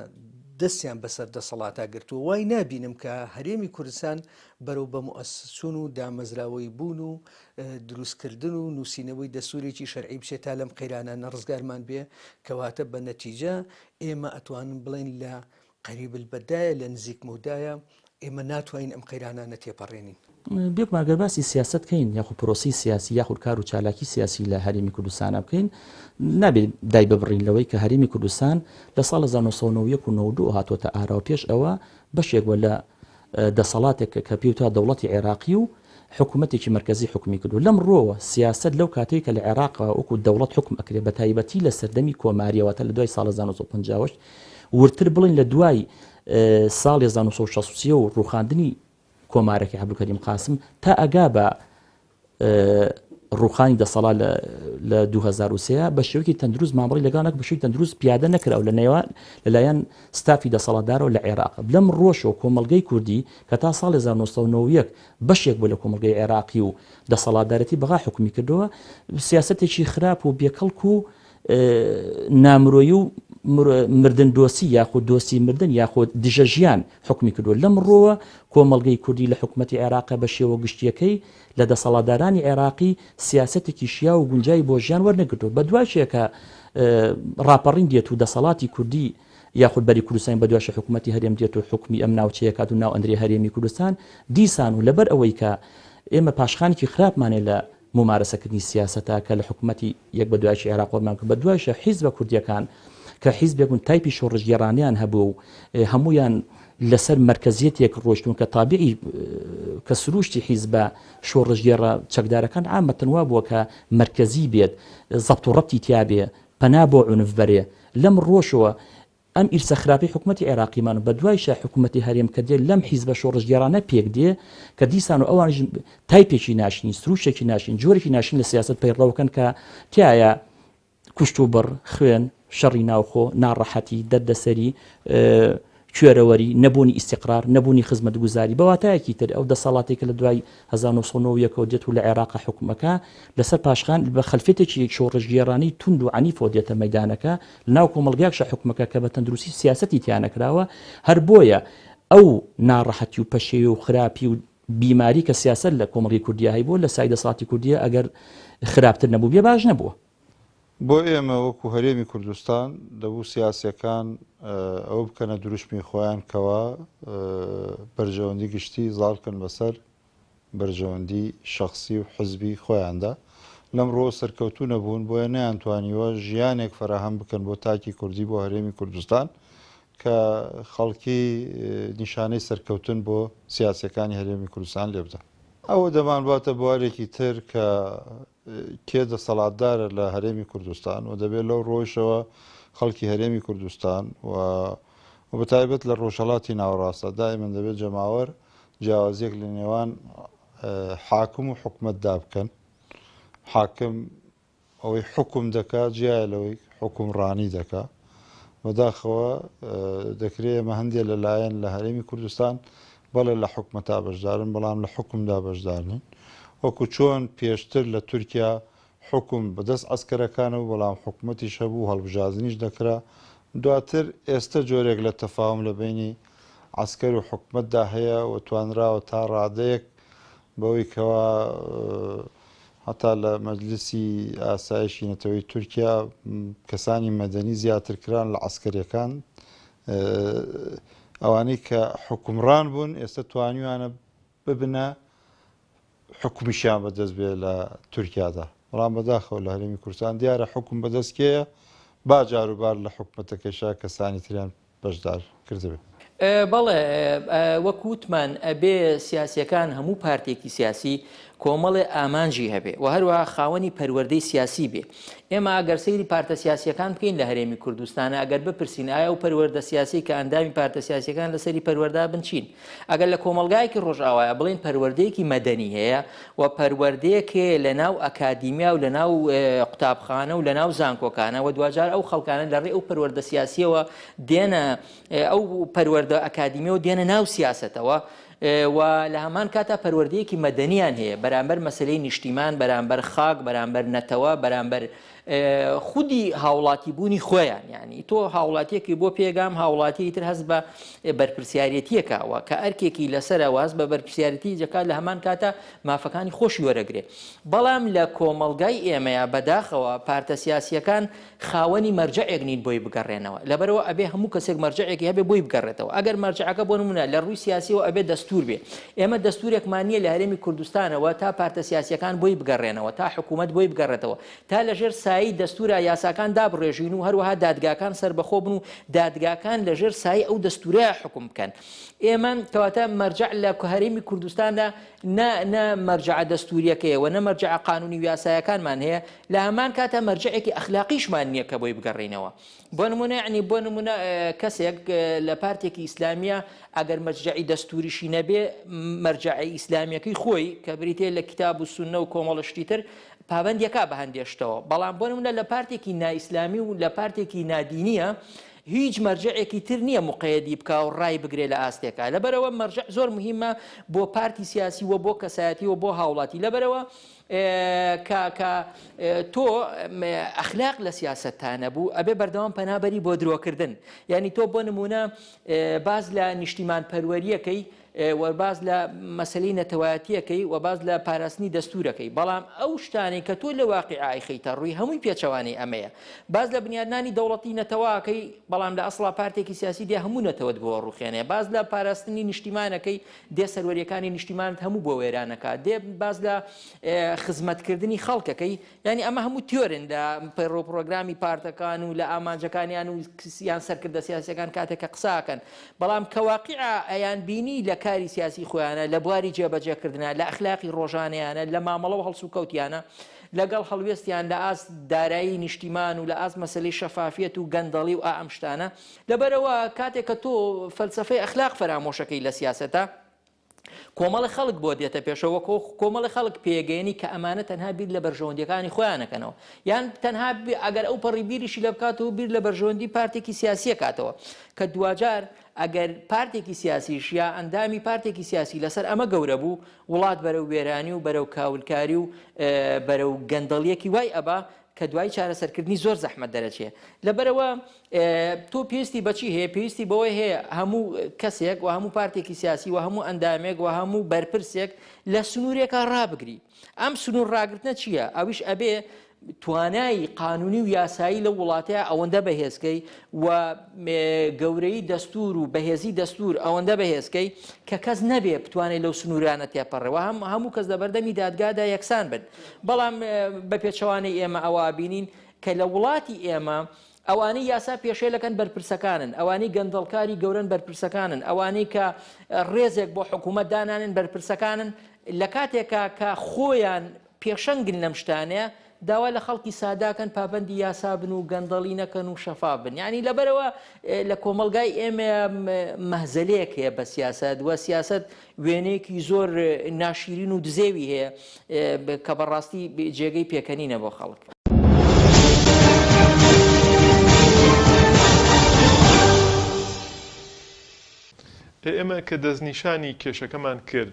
S3: دەستیان بەسەر دەسەڵاتا گرتووە وای نابینم کە هەرێمی کوردستان بەرەو بە موئەسسچوون و دامەزراوەی بوون و دروستکردن و نووسینەوەی دەستورێکی شەرعی بچێت تا لەم قەیرانانە ڕزگارمان بێ کەواتە بە نەتیجە ئێمە ئەتوانن بڵێن لە قەریب البدایە لە نزیک مەودایە ئێمە ناتوانین ئەم قەیرانانە تێپەڕێنین.
S4: بێگومان گەر باسی سیاسەت کەین یاخود پرۆسەی سیاسی یاخود کار و چالاکی سیاسی لە هەرێمی کوردستانە بکەین نابێت دای ببڕین لەوەی کە هەرێمی کوردستان لە ساڵ 1991 و 92 هاتووەتە ئاراوە پێش ئەوە بەشێک بووە لە دەسەڵاتێک کە پێوترا دەوڵەتی عێراقی و حکوومەتێکی مەرکەزی حکومی کردو لەم ڕووەوە سیاسەت لەو کاتەی کە لە عێراق وەکو دەوڵەت حکوم ئەکرێ بە تایبەتی لە سەردەمی کۆماریەوە تا لە دوای ساڵ 1950 وردتر بڵین لە دوای ساڵی 1963 و ڕوخاندنی کۆمارەکەی عەبدولکەریم قاسم تا ئەگا بە ڕوخانی دەسەڵات لە 2023 بە شێوەیەکی تەندروست مامەڵی لەگەڵ نەک بە شێوەی تەندروست پیادە نەکرا و لە نێوان لەلایەن ستافی دەسەڵاتدارەوە لە عێراق لەم ڕۆژەوە کۆمەڵگەی کوردی کە تا ساڵی 1991 بەشێک بوو لە کۆمەڵگەی عێراقی و دەسەڵاتدارەتی بەغا حکومی کردەوە سیاسەتێکی خراپ و بێکەڵک و نامرۆیی و مردن دۆستی یاخود دۆستی مردن یاخود دژە ژیان حکومی کردووە لەم ڕۆوە کۆمەڵگەی کوردی لە حکومەتی عێراق بە شێوە گشتیەکەی لە دەسەڵاتدارانی عێراقی سیاسەتێکی شیاو و گونجاوی بۆ ژیان وەرنەگرتووە بەدواشەیە کە ڕاپەڕین دێت و دەسەڵاتی کوردی یاخود بەری کوردستان بەدواشە حکوومەتی هەرێم دێت و حکومی ئەم ناوچەیە کات و ناو ئەندرێ هەرێمی کوردستان دیسان و لەبەر ئەوەی کە ئێمە پاشخانێکی خراپمانێ لە مومارەسەکردنی سیاسەتە کە لە حکومەتی یەک بە دوایکی عێراق وەرمان کرد، بە دوایشە حیزبە کوردییەکان کە حیزبێک بوون تایپی شۆڕشگێڕانەیان هەبوو و هەموویان لەسەر مەرکەزیەتێک ڕۆشتوون کە تابعی کە سروشتی حیزبە شۆڕشگێڕە چەکدارەکان عامەتەن وا بووە کە مەرکەزی بێت زەبت و ڕەبتی تیابێ پەنا بۆ عونف بەرێ لەم ڕۆشەوە ئەم ئیرسە خراپەی حکومەتی عێراقیمان و بەدوایشا حکومەتی هەرێم کە دێ لەم حیزبە شۆڕشگێڕانە پێک دێ کە دیسان و ئەوانیش تایپێکی ناشرین، سروشتێکی ناشرین، جۆرێکی ناشرین لە سیاسەت پەیڕەوکەن کە تیایا کوشت و بڕ، خوێن، شەڕی ناوخۆ، ناڕەحەتی، دەردەسەری، کوێرەوەری، نەبوونی ئیستیقرار، نەبوونی خزمەتگوزاری، بە واتایەکی تر ئەو دەسەڵاتەی کە لە دوای 1991 ەوە دێت و لە عێراقا حوکم ئەکا لەسەر پاشخان بە خەلفیەتێکی شۆڕشگێڕانەی توند و عەنیفەوە دێتە مەیدانەکە لەناو کۆمەڵگایەکشا حوکمەکە کە بە تەندروستی سیاسەتی تیا نەکراوە هەر بۆیە ئەو ناڕەحەتی و پەشێوی و خراپی و بیماری کە سیاسەت لە کۆمەڵگەی کوردیا هەیبووە لە سای دەسەڵاتی کوردیە ئەگەر خراپتر نەبووبێ باش نەبووە.
S5: بۆ ئێمە وەکو هەرێمی کوردستان دەبوو سیاسیەکان ئەوە بکەنە دروشمی خۆیان کەوا بەرژەوەندی گشتی زاڵ کەن بەسەر بەرژەوەندی شەخسی و حزبی خۆیاندا. لەم ڕووەوە سەرکەوتوو نەبوون، بۆیە نەیانتوانیوە ژیانێک فەراهەم بکەن بۆ تاکی کوردی بۆ هەرێمی کوردستان کە خەڵکی نیشانەی سەرکەوتن بۆ سیاسیەکانی هەرێمی کوردستان لێبدەن. ئەوە دەمانباتە بوارێکی تر کە کێ دەسەڵاتدارە لە هەرێمی کوردستان و دەبێت لەو ڕۆیشەوە خەڵکی هەرێمی کوردستان و و بەتایبەت لە ڕۆژهەڵاتی ناوەڕاستدا دائیمەن دەبێت جەماوەر جیاوازیەک لە نێوان. حاکم و حکومەتدا بکەن. حاکم ئەوەی حوکم دەکا جیایە لەوەی حوکمڕانی دەکا. بەداخەوە دەکرێ ئێمە هەندێ لە لایەن لە هەرێمی کوردستان بەڵێ لە حکومەتا بەشدارن بەڵام لە حوکمدا بەشدار نین. وەکو چۆن پێشتر لە تورکیا حوکم بەدەست عەسکەرەکانەوە بەڵام حکومەتیش هەبوو هەڵبژاردنیش دەکرا. دواتر ئێستە جۆرێک لە تەفاوم لە بەینی عەسکەر و حکومەتدا هەیە و توانراوە تا ڕادەیەک بەوەی کەوا هەتا لە مەجلیسی ئاسایشی نەتەوەی تورکیا کەسانی مەدەنی زیاتر کران لە عەسکەریەکان ئەوانەی کە حکومڕان بوون ئێستا توانیوانە ببنە حکومیشیان بەدەست بێ لە تورکیادا بەڵام بەداخەوە لە هەرێمی کوردستان دیارە حکوم بەدەست کێیە با جاروبار لە حکومەتەکەشا کەسانی تریان بەشدار کردبێ.
S6: بەڵێ وەک وتمان ئەبێ سیاسیەکان هەموو پارتێکی سیاسی کۆمەڵێ ئامانجی هەبێ و هەروەها خاوەنی پەروەردەی سیاسی بێ. ئێمە ئەگەر سەیری پارتە سیاسیەکان بکەین لە هەرێمی کوردستانە ئەگەر بپرسین ئایا ئەو پەروەردە سیاسی کە ئەندامی پارتە سیاسیەکان لەسەری پەروەردە بن چین؟ ئەگەر لە کۆمەڵگایەکی ڕۆژئاوایە بڵێین پەروەردەیەکی مەدەنی هەیە و پەروەردەیەک هەیە لە ناو ئەکادیمیا و لە ناو قوتابخانە و لە ناو زانکۆکانە و دواجار ئەو خەڵکانە لە ڕێی ئەو پەروەردە سیاسیەوە دێنە ئەو پەروەردە ئەکادیمیەوە دێنە ناو سیاسەتەوە و لە هەمان کاتا پەروەردەیەکی مەدەنیان هەیە بەرامبەر مەسلەی نیشتیمان بەرامبەر خاک بەرامبەر نەتەوە بەرامبەر خودی هاوڵاتی بوونی خۆیان یعنی تۆ هاوڵاتیەکی بۆ پێگام هاوڵاتی تر هەست بە بەرپرسیارەتیەکەوە کە ئەرکێکی لەسەرە واز بە بەرپرسیارەتی دەکات لە هەمان کاتە مافەکانی خۆشی وەرەگرێ بەڵام لە کۆمەڵگای ئێمەیە بەداخەوە پارتە سیاسیەکان خاوەنی مەرجەعێک نین بۆی بگەڕێنەوە لەبەرەوە ئەبێ هەموو کەسێک مەرجەعێکی هەبێ بۆی بگەڕێتەوە ئەگەر مەرجەعەکە بۆ نمونە لە ڕووی سیاسیەوە ئەبێ دەستور بێ ئێمە دەستورێکمان نییە لە هەرێمی کوردستانەوە تا پارتە سیاسیەکان بۆی بگەڕێنەوە تا حکوومەت بۆی بگەڕێتەوە تا لەژێر سایەی دەستورا یاساکان دابڕێژین و هەروەها دادگاکان سەربەخۆ بن و دادگاکان لەژێر سایەی ئەو دەستورەیا حوکم بکەن. ئێمە کەواتە مەرجەع لە هەرێمی کوردستاندا نە نە مەرجەعە دەستوریەکەیە و نە مەرجەعە قانونی و یاسایەکانمان هەیە، لە هەمان کاتا مەرجەعێکی ئەخلاقیشمان نییە کە بۆی بگەڕێینەوە. بۆ نمونە یەعنی بۆ نمونە کەسێک لە پارتێکی ئیسلامیە ئەگەر مەرجەعی دەستوریشی نەبێ مەرجەعە ئیسلامیەکەی خۆی کە بریتیە لە کتاب و سوننە و کۆمەڵە شتی تر پابەندیەکا بە هەندێ شتەوە بەڵام بۆ نمونە لە پارتێکی نائیسلامی و لە پارتێکی نادینیە هیچ مەرجەعێکی تر نییە مقەیەدی بکا و ڕای بگرێ لە ئاستێکا لەبەرەوە مەرجەع زۆر مهمە بۆ پارتی سیاسی و بۆ کەسایەتی و بۆ هاوڵاتی لەبەرەوە کە کە تۆ ئەخلاق لە سیاسەتتا نەبوو ئەبێ بەردەوام پەنابەری بۆ درۆکردن یعنی تۆ بۆ نمونە باز لە نیشتیمان پەروەریەکەی و باس لە مەسەلەی نەتەوایەتیەکەی و باس لە پاراستنی دەستورەکەی بەڵام ئەو شتانەی کە تۆ لە واقیع ئایخەیتە ڕووی هەمووی پێچەوانەی ئەمەیە باس لە بنیادنانی دەوڵەتی نەتەوەکەی بەڵام لە ئەسڵا پارتێکی سیاسی دێ هەموو نەتەوەت بۆ ڕوخێنێ باس لە پاراستنی نیشتیمانەکەی دێ سەروەریەکانی نیشتیمانت هەموو بۆ وێرانەکە دێ باس لە خزمەتکردنی خەڵکەکەی یانی ئەمە هەموو تیۆرن لە پەیڕەو پڕۆگرامی پارتەکان و لە ئامانجەکانیان و یان سەرکردە سیاسیەکان کاتێک کە قساکەن بەڵام کە واقیع ئەیان بینی لە کاری سیاسی خۆیانە لە بواری جێبەجێکردنە لە ئەخلاقی ڕۆژانەیانە لە مامەڵە و هەڵسوکەوتیانە لەگەڵ هەڵوێستیان لە ئاست دارایی نیشتیمان و لە ئاست مەسەلەی شەفافیەت و گەندەڵی و ئا ئەم شتانە لەبەرئەوە کاتێک کە تۆ فەلسەفەی ئەخلاق فەرامۆشەکەی لە سیاسەتە کۆمەڵی خەڵک بۆ دێتە پێشەوە کۆمەڵی خەڵک پێگەیەنی کە ئەمانە تەنها بیر لە بەرژەوەندیەکانی خۆیان ئەکەنەوە یان تەنها ئەگەر ئەو پەڕی بیریشی لە بکاتەوە بیر لە بەرژەوەندی پارتێکی سیاسیە کاتەوە کە دواجار ئەگەر پارتێکی سیاسیش یا ئەندامی پارتێکی سیاسی لەسەر ئەمە گەورە بوو وڵات بەرەو وێرانی و بەرەو کاولکاری و بەرەو گەندەڵیەکی وای ئەبا کە دوای چارەسەرکردنی زۆر زەحمەت دەرەچێ. لەبەرئەوە تۆ پێویستی بە چی هەیە؟ پێویستی بەوەی هەیە هەموو کەسێک و هەموو پارتێکی سیاسی و هەموو ئەندامێک و هەموو بەرپرسێک لە سنوورێکا ڕابگری. ئەم سنوور ڕاگرتنە چییە؟ ئەویش ئەبێ توانای قانونی و یاسایی لەو وڵاتەیە ئەوەندە بەهێزکەی و گەورەی دەستور و بەهێزی دەستور ئەوەندە بەهێزکەی کە کەس نەبێ بتوانێت لەو سنوورانە تێپەڕێ و هەم هەموو کەس لە بەردەمی دادگادا یەکسان بن. بەڵام بە پێچەوانەی ئێمە ئەوە ئەبینین کە لە وڵاتی ئێمە ئەوانەی یاسا پێشێلەکەن بەرپرسەکانن، ئەوانەی گەندەڵکاری گەورەن بەرپرسەکانن، ئەوانەی کە ڕێزێک بۆ حکوومەت دانانێن بەرپرسەکانن، لە کاتێکا کە خۆیان پێشەنگن لەم شتانەیە. داوا لە خەڵکی ساداکەن پابەندی یاسا بن و گەندەڵی نەکەن و شەفاف بن یعنی لەبەرەوە لە کۆمەڵگای ئێمە مەهزەلەیەک هەیە بە سیاسەت وە سیاسەت وێنەیەکی زۆر ناشیرین و دزێوی هەیە کە بەڕاستی جێگەی پێکەنینە بۆ خەڵک.
S2: ئێمە کە دەستنیشانی کێشەکەمان کرد،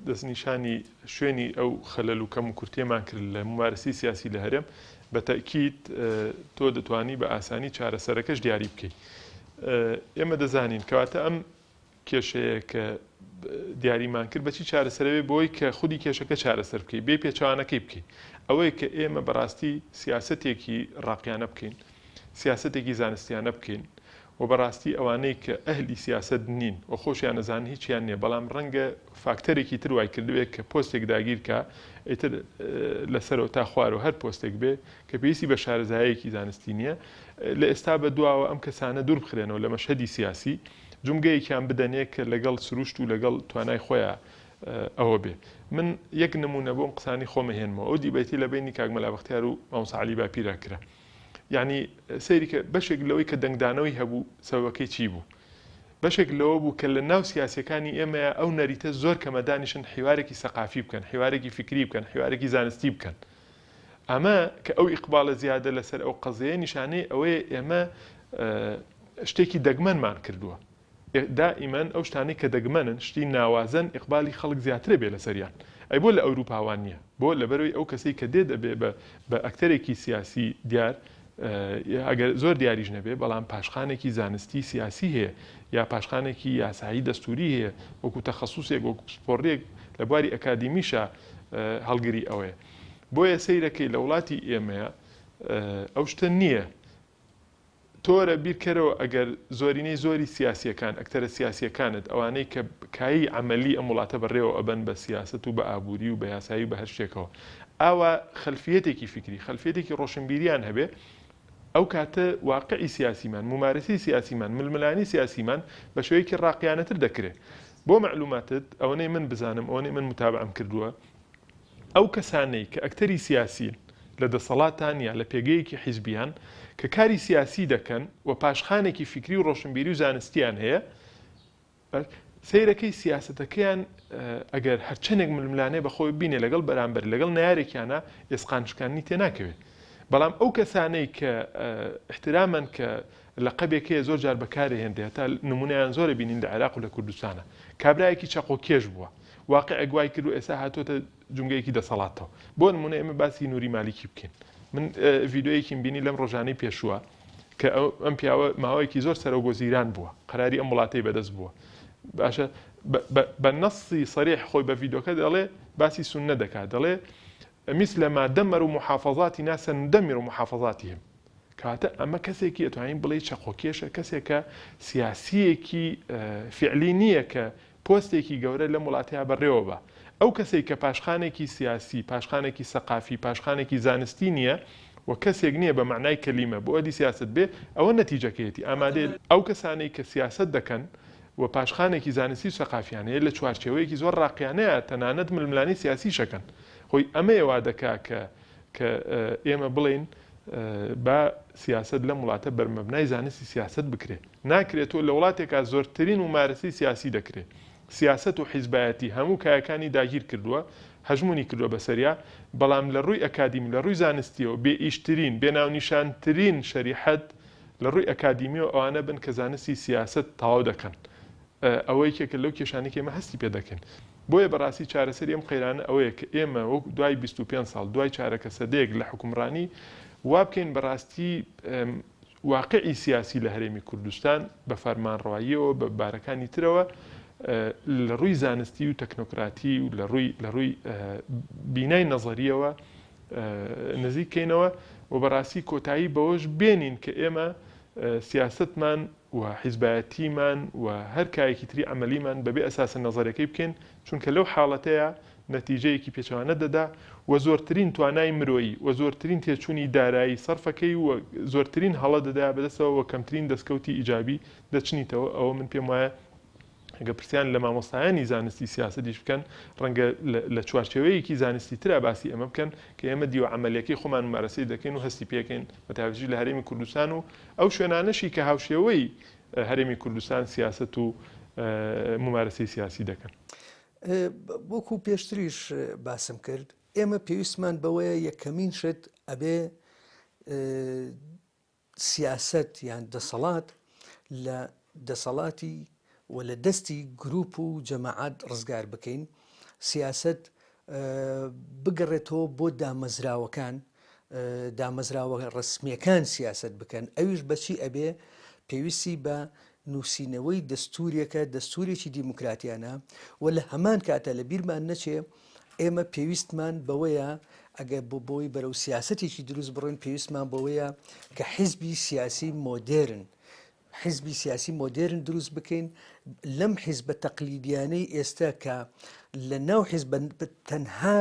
S2: دەستنیشانی شوێنی ئەو خەلەل و کەموکورتییەمان کرد لە مومارەسەی سیاسی لە هەرێم، بە تەئکید تۆ دەتوانی بە ئاسانی چارەسەرەکەش دیاری بکەی. ئێمە دەزانین کەواتە ئەم کێشەیە کە دیاریمان کرد بەچی چارەسەرەوێ بۆی کە خودی کێشەکە چارەسەر بکەی بێ پێچەوانەکەی بکەی ئەوەیە کە ئێمە بەڕاستی سیاسەتێکی ڕاقیانە بکەین سیاسەتێکی زانستیانە بکەین و بەڕاستی ئەوانەی کە ئەهلی سیاسەت نین و خۆشیان ئەزانن هیچیان نیە بەڵام ڕەنگە فاکتەرێکی تر وای کردبێ کە پۆستێک داگیر کا ئیتر لەسەرەوە تا خوارەوە هەر پۆستێک بێ کە پێویستی بە شارەزایەکی زانستی نیە لە ئێستا بە دواوە ئەم کەسانە دوور بخرێنەوە لە مەشهەدی سیاسی جومگەیەکیان بدەنێ کە لەگەڵ سروشت و لەگەڵ توانای خۆیا ئەوە بێ. من یەک نموونە بۆ ئەم قسانەی خۆم ئەهێنمەوە ئەو دیبەیتەی لە بەینی کاک مەلا بەختیار و مامۆستا عەلی باپیرا کرا. یەعنی سەیری کە بەشێک لەوەی کە دەنگدانەوەی هەبوو سەبەبەکەی چی بوو؟ بەشێک لەوە بوو کە لە ناو سیاسیەکانی ئێمەیا ئەو نەریتە زۆر کەمە دانیشن حیوارێکی سەقافی بکەن، حیوارێکی فیکری بکەن، حیوارێکی زانستی بکەن. ئەمە کە ئەو ئیقباڵە زیادە لەسەر ئەو قەزیەیە نیشانەی ئەوەیە ئێمە شتێکی دەگمەنمان کردووە. دائیمەن ئەو شتانەی کە دەگمەنن، شتی ناوازەن، ئیقبالی خەڵک زیاترە بێ لەسەریان. ئەی بۆ لە ئەوروپا وا نییە؟ بۆ؟ لەبەرئەوەی ئەو کەسەی کە دێت ئەبێ بە بە ئەکتەرێکی سیاسی دیار، ئەگەر زۆر دیاریش نەبێ، بەڵام پاشخانێکی زانستی سیاسی هەیە، یا پاشخانێکی یاسایی دەستووری هەیە، وەکوو تەخەسوسێک، وەکوو پسپۆڕییەک لە بواری ئەکادیمیشا هەڵگری ئەوەیە. بۆیە سەیرەکەی لە وڵاتی ئێمەیا ئەو شتە نییە. تۆرە بیرکەرەوە ئەگەر زۆرینەی زۆری سیاسیەکان، ئەکتەرە سیاسیەکانت، ئەوانەی کە کایەی عەمەلی ئەم وڵاتە بەڕێوە ئەبەن بە سیاسەت و بە ئابووری و بە یاسایی و بە هەر شتێکەوە، ئاوا خەلفیەتێکی فیکری، خەلفیەتێکی ڕۆشنبیریان هەبێ، ئەو کاتە واقعی سیاسیمان، مومارەسەی سیاسیمان، ململانێی سیاسیمان بە شێوەیەکی ڕاقیانەتر دەکرێ. بۆ مەعلوماتت، ئەوەنەی من بزانم، ئەوەنەی من موتابەعەم کردووە، ئەو کەسانەی کە ئەکتەری سیاسین لە دەسەڵاتان یا لە پێگەیەکی حیزبیان کە کاری سیاسی دەکەن و پاشخانێکی فیکری و ڕۆشنبیری و زانستیان هەیە سەیرەکەی سیاسەتەکەیان ئەگەر هەرچەندێک ململانێ بەخۆی بینێ لەگەڵ بەرامبەر لەگەڵ نارێکیانە ئێسقان شکاندنی تێناکەوێت بەڵام ئەو کەسانەی کە احترامەن کە لەقەبێک هەیە زۆر جار بەکارێ هێندێ هەتا نمونەیان زۆرە بینین لە عێراق و لە کوردستانە کابرایەکی چەقۆ کێش بووە واقیعێک وای کردوە ئێستا هاتۆتە جومگەیەکی دەسەڵاتەوە. بۆ نمونە ئێمە باسی نوری مالیکی بکەین. من ڤیدیۆیەکیم بینی لەم ڕۆژانەی پێشووە کە ئەم پیاوە ماوەیەکی زۆر سەرۆک وەزیران بووە، قەراری ئەم وڵاتەی بەدەست بووە. باشە بە نەصی صریح خۆی بە ڤیدیۆکە دەڵێ باسی سوننە دەکات دەڵێ مثل ما دمروا محافظاتنا سندمر محافظاتهم کەواتە ئەمە کەسێکی ئەتوانین بڵێی چەقۆکێشە کەسێکە سیاسیەکی فعلی نییە کە پۆستێکی گەورە لەم وڵاتەیا بەڕێوە با. ئەو کەسەی کە پاشخانێکی سیاسی، پاشخانێکی سەقافی، پاشخانێکی زانستی نییە و کەسێک نییە بە مەعنای کەلیمە بۆ ئەهلی سیاسەت بێ، ئەوە نەتیجەکەیەتی. ئامادەیە. ئەو کەسانەی کە سیاسەت دەکەن و پاشخانێکی زانستی و سەقافیان هەیە لە چوارچێوەیەکی زۆر ڕاقیانەیا تەنانەت ململانێی سیاسیش ئەکەن. خۆی ئەمەیە وا دەکا کە کە ئێمە بڵێین با سیاسەت لەم وڵاتە بەرمەبنای زانستی سیاسەت بکرێ. ناکرێ تۆ لە وڵاتێکا زۆرترین مومارەسەی سیاسی دەکرێ، سیاسەت و حیزبایەتی هەموو کایەکانی داگیر کردووە، هەژموونی کردووە بەسەریا، بەڵام لە ڕووی ئەکادیمی، لە ڕووی زانستییەوە بێ ئیشترین، بێ ناونیشانترین شەریحەت لە ڕووی ئەکادیمییەوە ئەوانە بن کە زانستی سیاسەت تەواو دەکەن. ئەوە یەکێکە لەو کێشانەی کە ئێمە هەستی پێ دەکەین. بۆیە بەڕاستی چارەسەری ئەم قەیرانە ئەوەیە کە ئێمە وەک دوای 25 ساڵ، دوای چارەکە سەدەیەک لە حوکمڕانی، وا بکەین بەڕاستی واقعی سیاسی لە هەرێمی کوردستان بە فەرمانڕەواییەوە بە بارەکانی ترەوە لە ڕووی زانستی و تەکنۆکراتی و لە ڕووی لە ڕووی بینای نەزەرییەوە نزیک کەینەوە و بەڕاستی کۆتایی بەوەش بێنین کە ئێمە سیاسەتمان و حیزبایەتیمان و هەر کایەکی تری عەمەلیمان بەبێ ئەساسە نەزەریەکەی بکەین، چونکە لەو حاڵەتەیا نەتیجەیەکی پێچەوانە دەدا و زۆرترین توانای مرۆیی و زۆرترین تێچوونی دارایی سەرفەکەی و زۆرترین هەڵە دەدایە بەدەستەوە و کەمترین دەستکەوتی ئیجابی دەچنیتەوە، ئەوە من پێم وایە. ئەگەر پرسیان لە مامۆستایانی زانستی سیاسەتیش بکەن، ڕەنگە لە چوارچێوەیەکی زانستی ترا باسی ئەمە بکەن کە ئێمە دیوە عەمەلیەکەی خۆمان مومارەسەی دەکەین و هەستی پێکەین، بەتایبەتیش لە هەرێمی کوردستان و ئەو شوێنانەشی کە هاوشێوەی هەرێمی کوردستان سیاسەت و مومارەسەی سیاسی دەکەن.
S3: وەکو پێشتریش باسم کرد، ئێمە پێویستمان بەوەیە یەکەمین شت ئەبێ سیاسەت یان دەسەڵات لە دەسەڵاتی و لە دەستی گروپ و جەماعات ڕزگار بکەین، سیاسەت بگەڕێتەوە بۆ دامەزراوەکان، دامەزراوە ڕەسمییەکان سیاسەت بکەن، ئەویش بەچی ئەبێ؟ پێویستی بە نووسینەوەی دەستوورێکە، دەستوورێکی دیموکراتیانە و لە هەمان کاتە لە بیرمان نەچێ ئێمە پێویستمان بەوەیە ئەگەر بۆ بۆی بەرەو سیاسەتێکی دروست بڕۆین پێویستمان بەوەیە کە حیزبی سیاسی مۆدێرن حیزبی سیاسی مۆدێرن دروست بکەین لەم حیزبە تەقلیدیانەی ئێستا کە لە ناو حیزب تەنها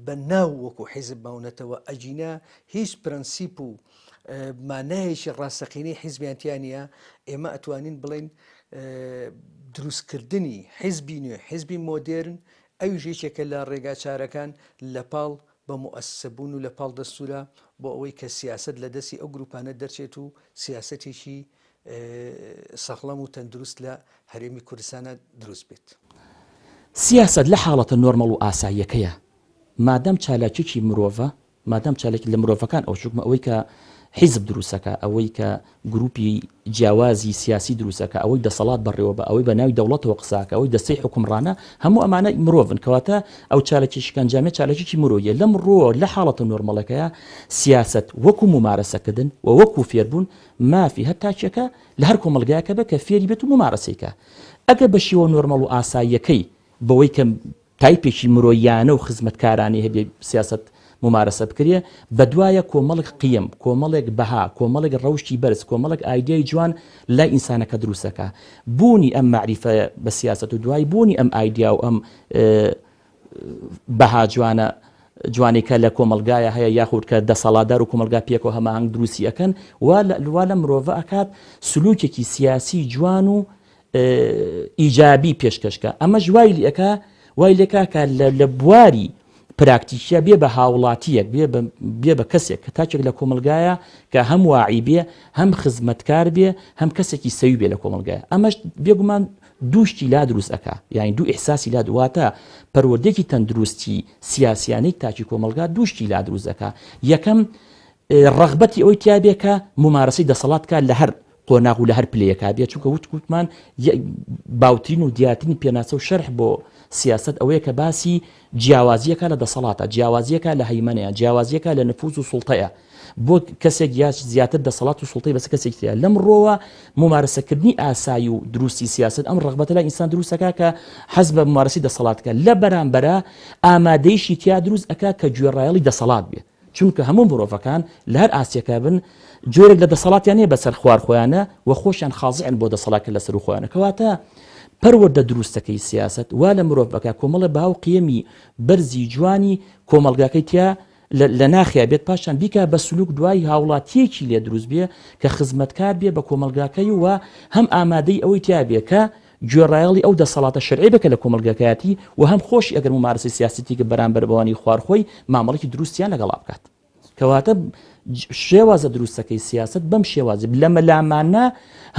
S3: بە ناو وەکو حیزب ماونەتەوە ئەگینا هیچ پرەنسیپ و مانایەکی ڕاستەقینەی حیزبیان تیا نییە ئێمە ئەتوانین بڵێین دروستکردنی حیزبی نوێ حیزبی مۆدێرن ئەویش یەکێکە لە ڕێگاچارەکان لە پاڵ بە موئەسسە بوون و لە پاڵ دەستوورا بۆ ئەوەی کە سیاسەت لە دەستی ئەو گرووپانە دەرچێت و سیاسەتێکی سەغڵەم و تەندروست لە هەرێمی کوردستانا دروست بێت.
S4: سیاسەت لە حاڵەتە نۆرمەڵ و ئاساییەکەیا مادام چالاکیەکی مرۆڤە مادام چالاکی لە مرۆڤەکان ئەو چوکمە ئەوەی کە حیزب دروستەکە ئەوەی کە گروپی جیاوازی سیاسی دروستەکە ئەوەی دەسەڵات بەڕێوە بە ئەوەی بە ناوی دەوڵەتەوە قساکە ئەوەی دەستەی حکومڕانە هەموو ئەمانە مرۆڤن کەواتە ئەو چالاکی شکەنجامە چالاکیی مرۆیە لەم ڕۆ لە حاڵەتە نۆرمەڵەکەیە سیاست وەکو ممارەسەکردن و وەکو فێربوون مافی هەر تاکێکە لە هەر کۆمەڵگایەکە بێ کە فێری بێت و ممارەسەیکە ئەگەر بە شێوە نۆرمەڵ و ئاساییەکەی بەوەی کە تایپێکی مرۆییانە و خزمەتکارانەی هەبێ سیاسەت مومارەسە بکرێ، بەدوایە کۆمەڵێک قیەم، کۆمەڵێک بەها، کۆمەڵێک ڕەوشتی بەرز، کۆمەڵێک ئایدیای جوان لای ئینسانەکە دروست ئەکا. بوونی ئەم مەعریفە بە سیاسەت و دوای بوونی ئەم ئایدیا و ئەم بەها جوانە جوانەی کە لە کۆمەڵگایە هەیە یاخود کە دەسەڵاتدار و کۆمەڵگا پێکەوە هەماهەنگ دروستی ئەکەن وا لە مرۆڤە ئەکات سلوکێکی سیاسی جوان و ئیجابی پێشکەش کا ئەمەش وای لێکا وای لێکا کە لە بواری پراکتیکیە بێ بە هاوڵاتیەک بێ بێ بە کەسێک کە تاکێک لە کۆمەلگایە کە هەم واعی بێ هەم خزمەتکار بێ هەم کەسێکی سەوی بێ لە کۆمەلگای ئەمەش بێگومان دووشتی لا دروست ئەکا یعنی دوو ئیحساسی لا دواتە پەروەردەیەکی تەندروستی سیاسیانەی تاکی کۆمەلگا دووشتی لا دروست ئەکا یەکەم ڕەغبەتی ئەوەی تیابێ کە مومارەسەی دەسەڵات کا لە هەر قۆناغ و لە هەر پلەیەکا بێ چونکە وت وتمان باوترین و دیارترین پێناسە و شەرح بۆ سیاسەت ئەوەیە کە باسی جیاوازیەکە لە دەسەڵاتە جیاوازیەکە لە هەیمەنەیە جیاوازیەکە لە نفوز و سوڵتەیە بۆ کەسێک یا زیاتر دەسەڵات و سوڵتەی بەسە کەسێک ترە لەم ڕۆوە ممارەسەکردنی ئاسایی و دروستی سیاست ئەم ڕغبەتە لە ئینسان دروستەکە کە حەز بە ممارەسی دەسەڵاتکە لە بەرامبەرە ئامادەیشی تیا دروست ئەکا کە گوێڕایەڵی دەسەڵات بێ چونکە هەموو مرۆڤەکان لە هەر ئاستێکا بن جۆرێک لە دەسەڵاتیان هەیە بەسەر خوار خۆیانە و خۆشیان خازعن بۆ دەسەڵات کە لەسەر خۆیانە کەواتە پەروەردە دروستەکەی سیاست وا لە مرۆڤ بکە کۆمەڵە باو قیەمی بەرزی جوانی کۆمەڵگاکەی تیا لە ناخیا بێت پاشان بیکا بە سلوک دوای هاوڵاتیەکی لێ دروست بێ کە خزمەتکار بێ بە کۆمەڵگاکەی و هەم ئامادەی ئەوەی تیا بێ کە گوێڕایەڵی ئەو دەسەڵاتە شەرعی بێ کە لە کۆمەڵگەکەیەتی و هەم خۆشی ئەگەر مومارەسەی سیاسیی کرد بەرامبەر بەوانی خوار خۆی مامەڵەکی دروستیان لەگەڵا بکات. کەواتە شێوازە دروستەکەی سیاسەت بەم شێوازە لەمە لامانە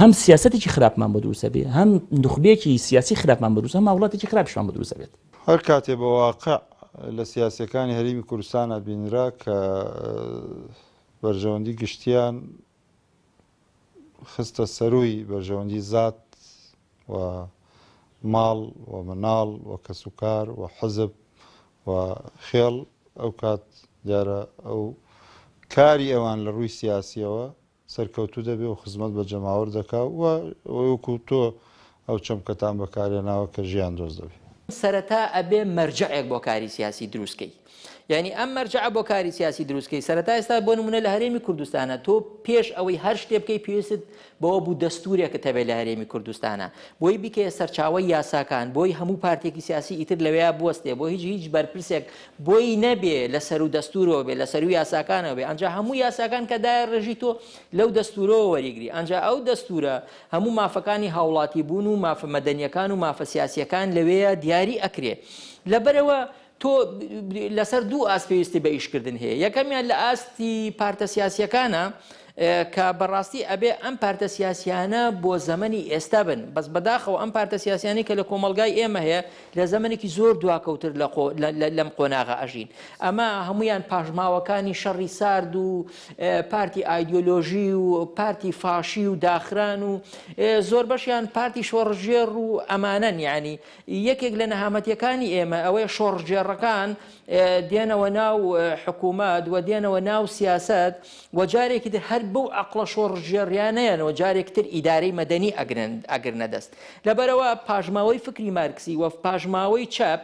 S4: هەم سیاسەتێکی خراپمان بۆ دروستە بێ هەم نوخبەیەکی سیاسی خراپمان بۆ دروستە هەم وڵاتێکی خراپیشمان بۆ دروستە بێت.
S5: هەر کاتێ بە واقع لە سیاسیەکانی هەرێمی کوردستانا بینرا کە بەرژەوەندی گشتیان خستە سەرووی بەرژەوەندی زات و ماڵ و مناڵ و کەسوکار و حزب و خێڵ، ئەوکات دیارە ئەو کاری ئەوان لە ڕووی سیاسیەوە سەرکەوتوو دەبێ و خزمەت بە جەماوەر دەکا و وەکو تۆ ئەو چەمکەتان بەکارهێناوە کە ژیان دۆست دەبێ.
S6: سەرەتا ئەبێ مەرجەعێک بۆ کاری سیاسی دروست کەی. یعنی ئەم مەرجەعە بۆ کاری سیاسی دروست کەی سەرەتا ئێستا بۆ نمونە لە هەرێمی کوردستانە تۆ پێش ئەوەی هەر شتێ بکەی پێویستت بەوە بوو دەستورێکت هەبێت لە هەرێمی کوردستانە بۆی بیکەیە سەرچاوەی یاساکان بۆی هەموو پارتێکی سیاسی ئیتر لەوێیا بوەستێ بۆ هیچ هیچ بەرپرسێک بۆی نەبێ لە سەرو دەستورەوە بێ لە سەرو یاساکانەوە بێ ئەنجا هەموو یاساکان کە دایە ڕێژی تۆ لەو دەستورەوە وەریگری ئەنجا ئەو دەستورە هەموو مافەکانی هاوڵاتی بوون و مافە مەدەنیەکان و مافە سیاسیەکان لەوێیا دیاری ئەکرێ لەبەرئەوە تۆ لەسەر دوو ئاست پێویستی بە ئیشکردن هەیە یەکەمیان لە ئاستی پارتە سیاسیەکانە کە بەڕاستی ئەبێ ئەم پارتە سیاسیانە بۆ زەمەنی ئێستا بن بەس بەداخەوە ئەم پارتە سیاسیانی کە لە کۆمەلگای ئێمە هەیە لە زەمنێکی زۆر دواکەوتر لەم قۆناغە ئەژین ئەمە هەمویان پاشماوەکانی شەڕی سارد و پارتی ئایدیۆلۆژی و پارتی فاشی و داخران و زۆر بەشیان پارتی شۆڕژێڕ و ئەمانەن یعنی یەکێک لە نەهامەتیەکانی ئێمە ئەوەیە شۆڕشگێڕەکان دێنەوە ناو حکوومەت و دێنەوە ناو سیاسەت و جارێکی تر هەر بەو عەقڵە شۆڕشگێڕیانەیانەوە جارێکی تر ئیدارەی مەدەنی ئەگرن ئەگرنە دەست. لەبەرئەوە پاشماوەی فکری مارکسی و پاشماوەی چەپ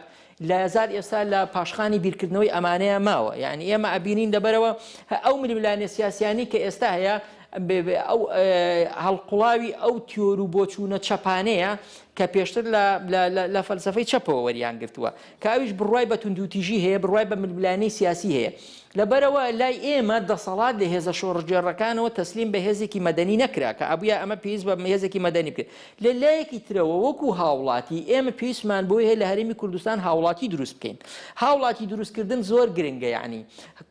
S6: لە زار ئێستا لە پاشخانی بیرکردنەوەی ئەمانەیە ماوە. یانی ئێمە ئەبینین لەبەرئەوە ئەو ململانێ سیاسیانەی کە ئێستا هەیە ئەو هەڵقوڵاوی ئەو تیۆر و بۆچوونە چەپانەیە کە پێشتر لە لە فەلسەفەی چەپەوە وەریان گرتووە کە ئەویش بڕوای بە توندوتیژی هەیە بڕوای بە ململانێی سیاسی هەیە لەبەرئەوە لای ئێمە دەسەڵات لە هێزە شۆڕشگێڕەکانەوە تەسلیم بە هێزێکی مەدەنی نەکرا کە ئەبوویا ئەمە پێویست بە هێزێکی مەدەنی بکرێت لە لایەکی ترەوە وەکو هاوڵاتی ئێمە پێویستمان بۆی هەیە لە هەرێمی کوردستان هاوڵاتی دروست بکەین هاوڵاتی دروستکردن زۆر گرنگە یعنی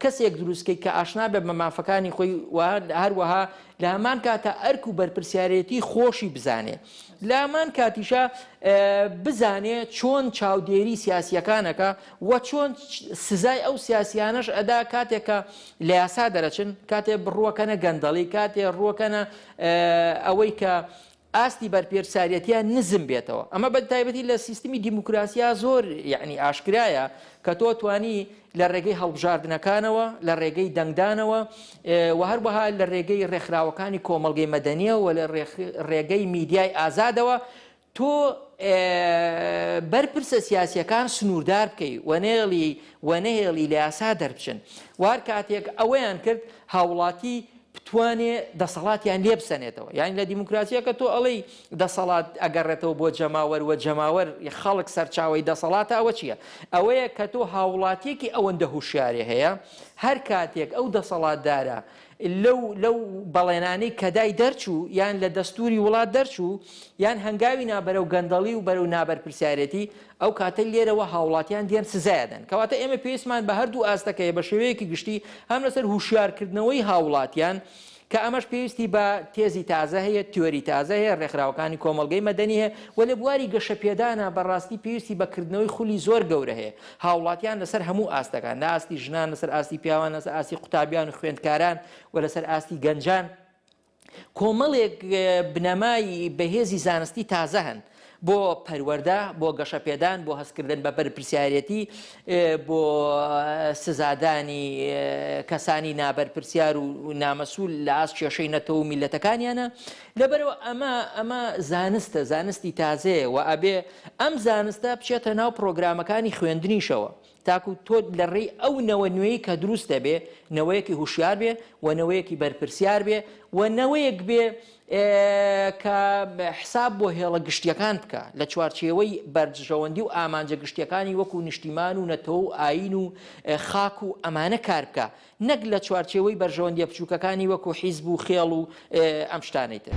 S6: کەسێک دروست کەی کە ئاشنا بێت بە مافەکانی خۆی و هەروەها لە هەمان کاتا ئەرک و بەرپرسیارێتی خۆشی بزانێ لە هەمان کاتیشا بزانێ چۆن چاودێری سیاسیەکان ئەکا و چۆن سزای ئەو سیاسیانەش ئەدا کاتێک کە لە یاسا دەرەچن کاتێ بڕوەکەنە گەندەڵی کاتێ ڕوەکەنە ئەوەی کە ئاستی بەرپێرساریەتیان نزم بێتەوە ئەمە بە تایبەتی لە سیستمی دیموکراسیا زۆر یعنی ئاشکرایە کە تۆ توانی لە ڕێگەی هەڵبژاردنەکانەوە، لە ڕێگەی دەنگدانەوە و هەروەها لە ڕێگەی ڕێکخراوەکانی کۆمەڵگەی مەدەنییەوە و لە ڕێگەی میدیای ئازادەوە تۆ بەرپرسە سیاسییەکان سنووردار بکەی و نەهێڵی و نەهێڵی لە یاسا دەربچن و هەر کاتێک ئەوەیان کرد هاوڵاتی بتوانێ دەسەڵاتیان لێ بسەنێتەوە یانی لە دیموکراسیە کە تۆ ئەڵێی دەسەڵات ئەگەڕێتەوە بۆ جەماوەر وە جەماوەر خەڵک سەرچاوەی دەسەڵاتە ئەوە چییە ئەوەیە کە تۆ هاوڵاتیەکی ئەوەندە هوشیارێ هەیە هەر کاتێک ئەو دەسەڵاتدارە لەو لەو بەڵێنانەی کەدای دەرچوو یان لە دەستوری وڵات دەرچوو یان هەنگاوی نا بەرەو گەندەڵی و بەرەو نابەرپرسیارێتی ئەو کاتە لێرەوە هاوڵاتیان دێن سزایدەن. کەواتە ئێمە پێویستمان بە هەردوو ئاستەکەیە بە شێوەیەکی گشتی هەم لەسەر هوشیارکردنەوەی هاوڵاتیان کە ئەمەش پێویستی بە تێزی تازە هەیە، تیۆری تازە هەیە، ڕێکخراوەکانی کۆمەڵگەی مەدەنی هەیە و لە بواری گەشەپێدانا بەڕاستی پێویستی بە کردنەوەی خولی زۆر گەورە هەیە. هاوڵاتیان لەسەر هەموو ئاستەکان لە ئاستی ژنان، لەسەر ئاستی پیاوان، لەسەر ئاستی قوتابیان و خوێندکاران و لەسەر ئاستی گەنجان، کۆمەڵێک بنەمای بەهێزی زانستی تازە هەن بۆ پەروەردە، بۆ گەشەپێدان، بۆ هەستکردن بە بەرپرسیارێتی، بۆ سزادانی کەسانی نابەرپرسیار و نامەسول لە ئاست کێشەی نەتەوە و میللەتەکانیانە. لەبەرئەوە ئەمە ئەمە زانستە، زانستی تازەیە و ئەبێ ئەم زانستە بچێتە ناو پرۆگرامەکانی خوێندنیشەوە. تاکو تۆ لە ڕێی ئەو نەوە نوێی کە دروست دەبێ نەوەیەکی هوشیار بێ و نەوەیەکی بەرپرسیار بێ و نەوەیەک بێ کە حساب بۆ هێڵە گشتیەکان بکە لە چوارچێوەی بەرژەوەندی و ئامانجە گشتیەکانی وەکو نیشتیمان و نەتەوە و ئایین و خاک و ئەمانە کار بکە نەک لە چوارچێوەی بەرژەوەندیە بچوکەکانی وەکو حیزب و خێڵ و ئەم شتانەی تر.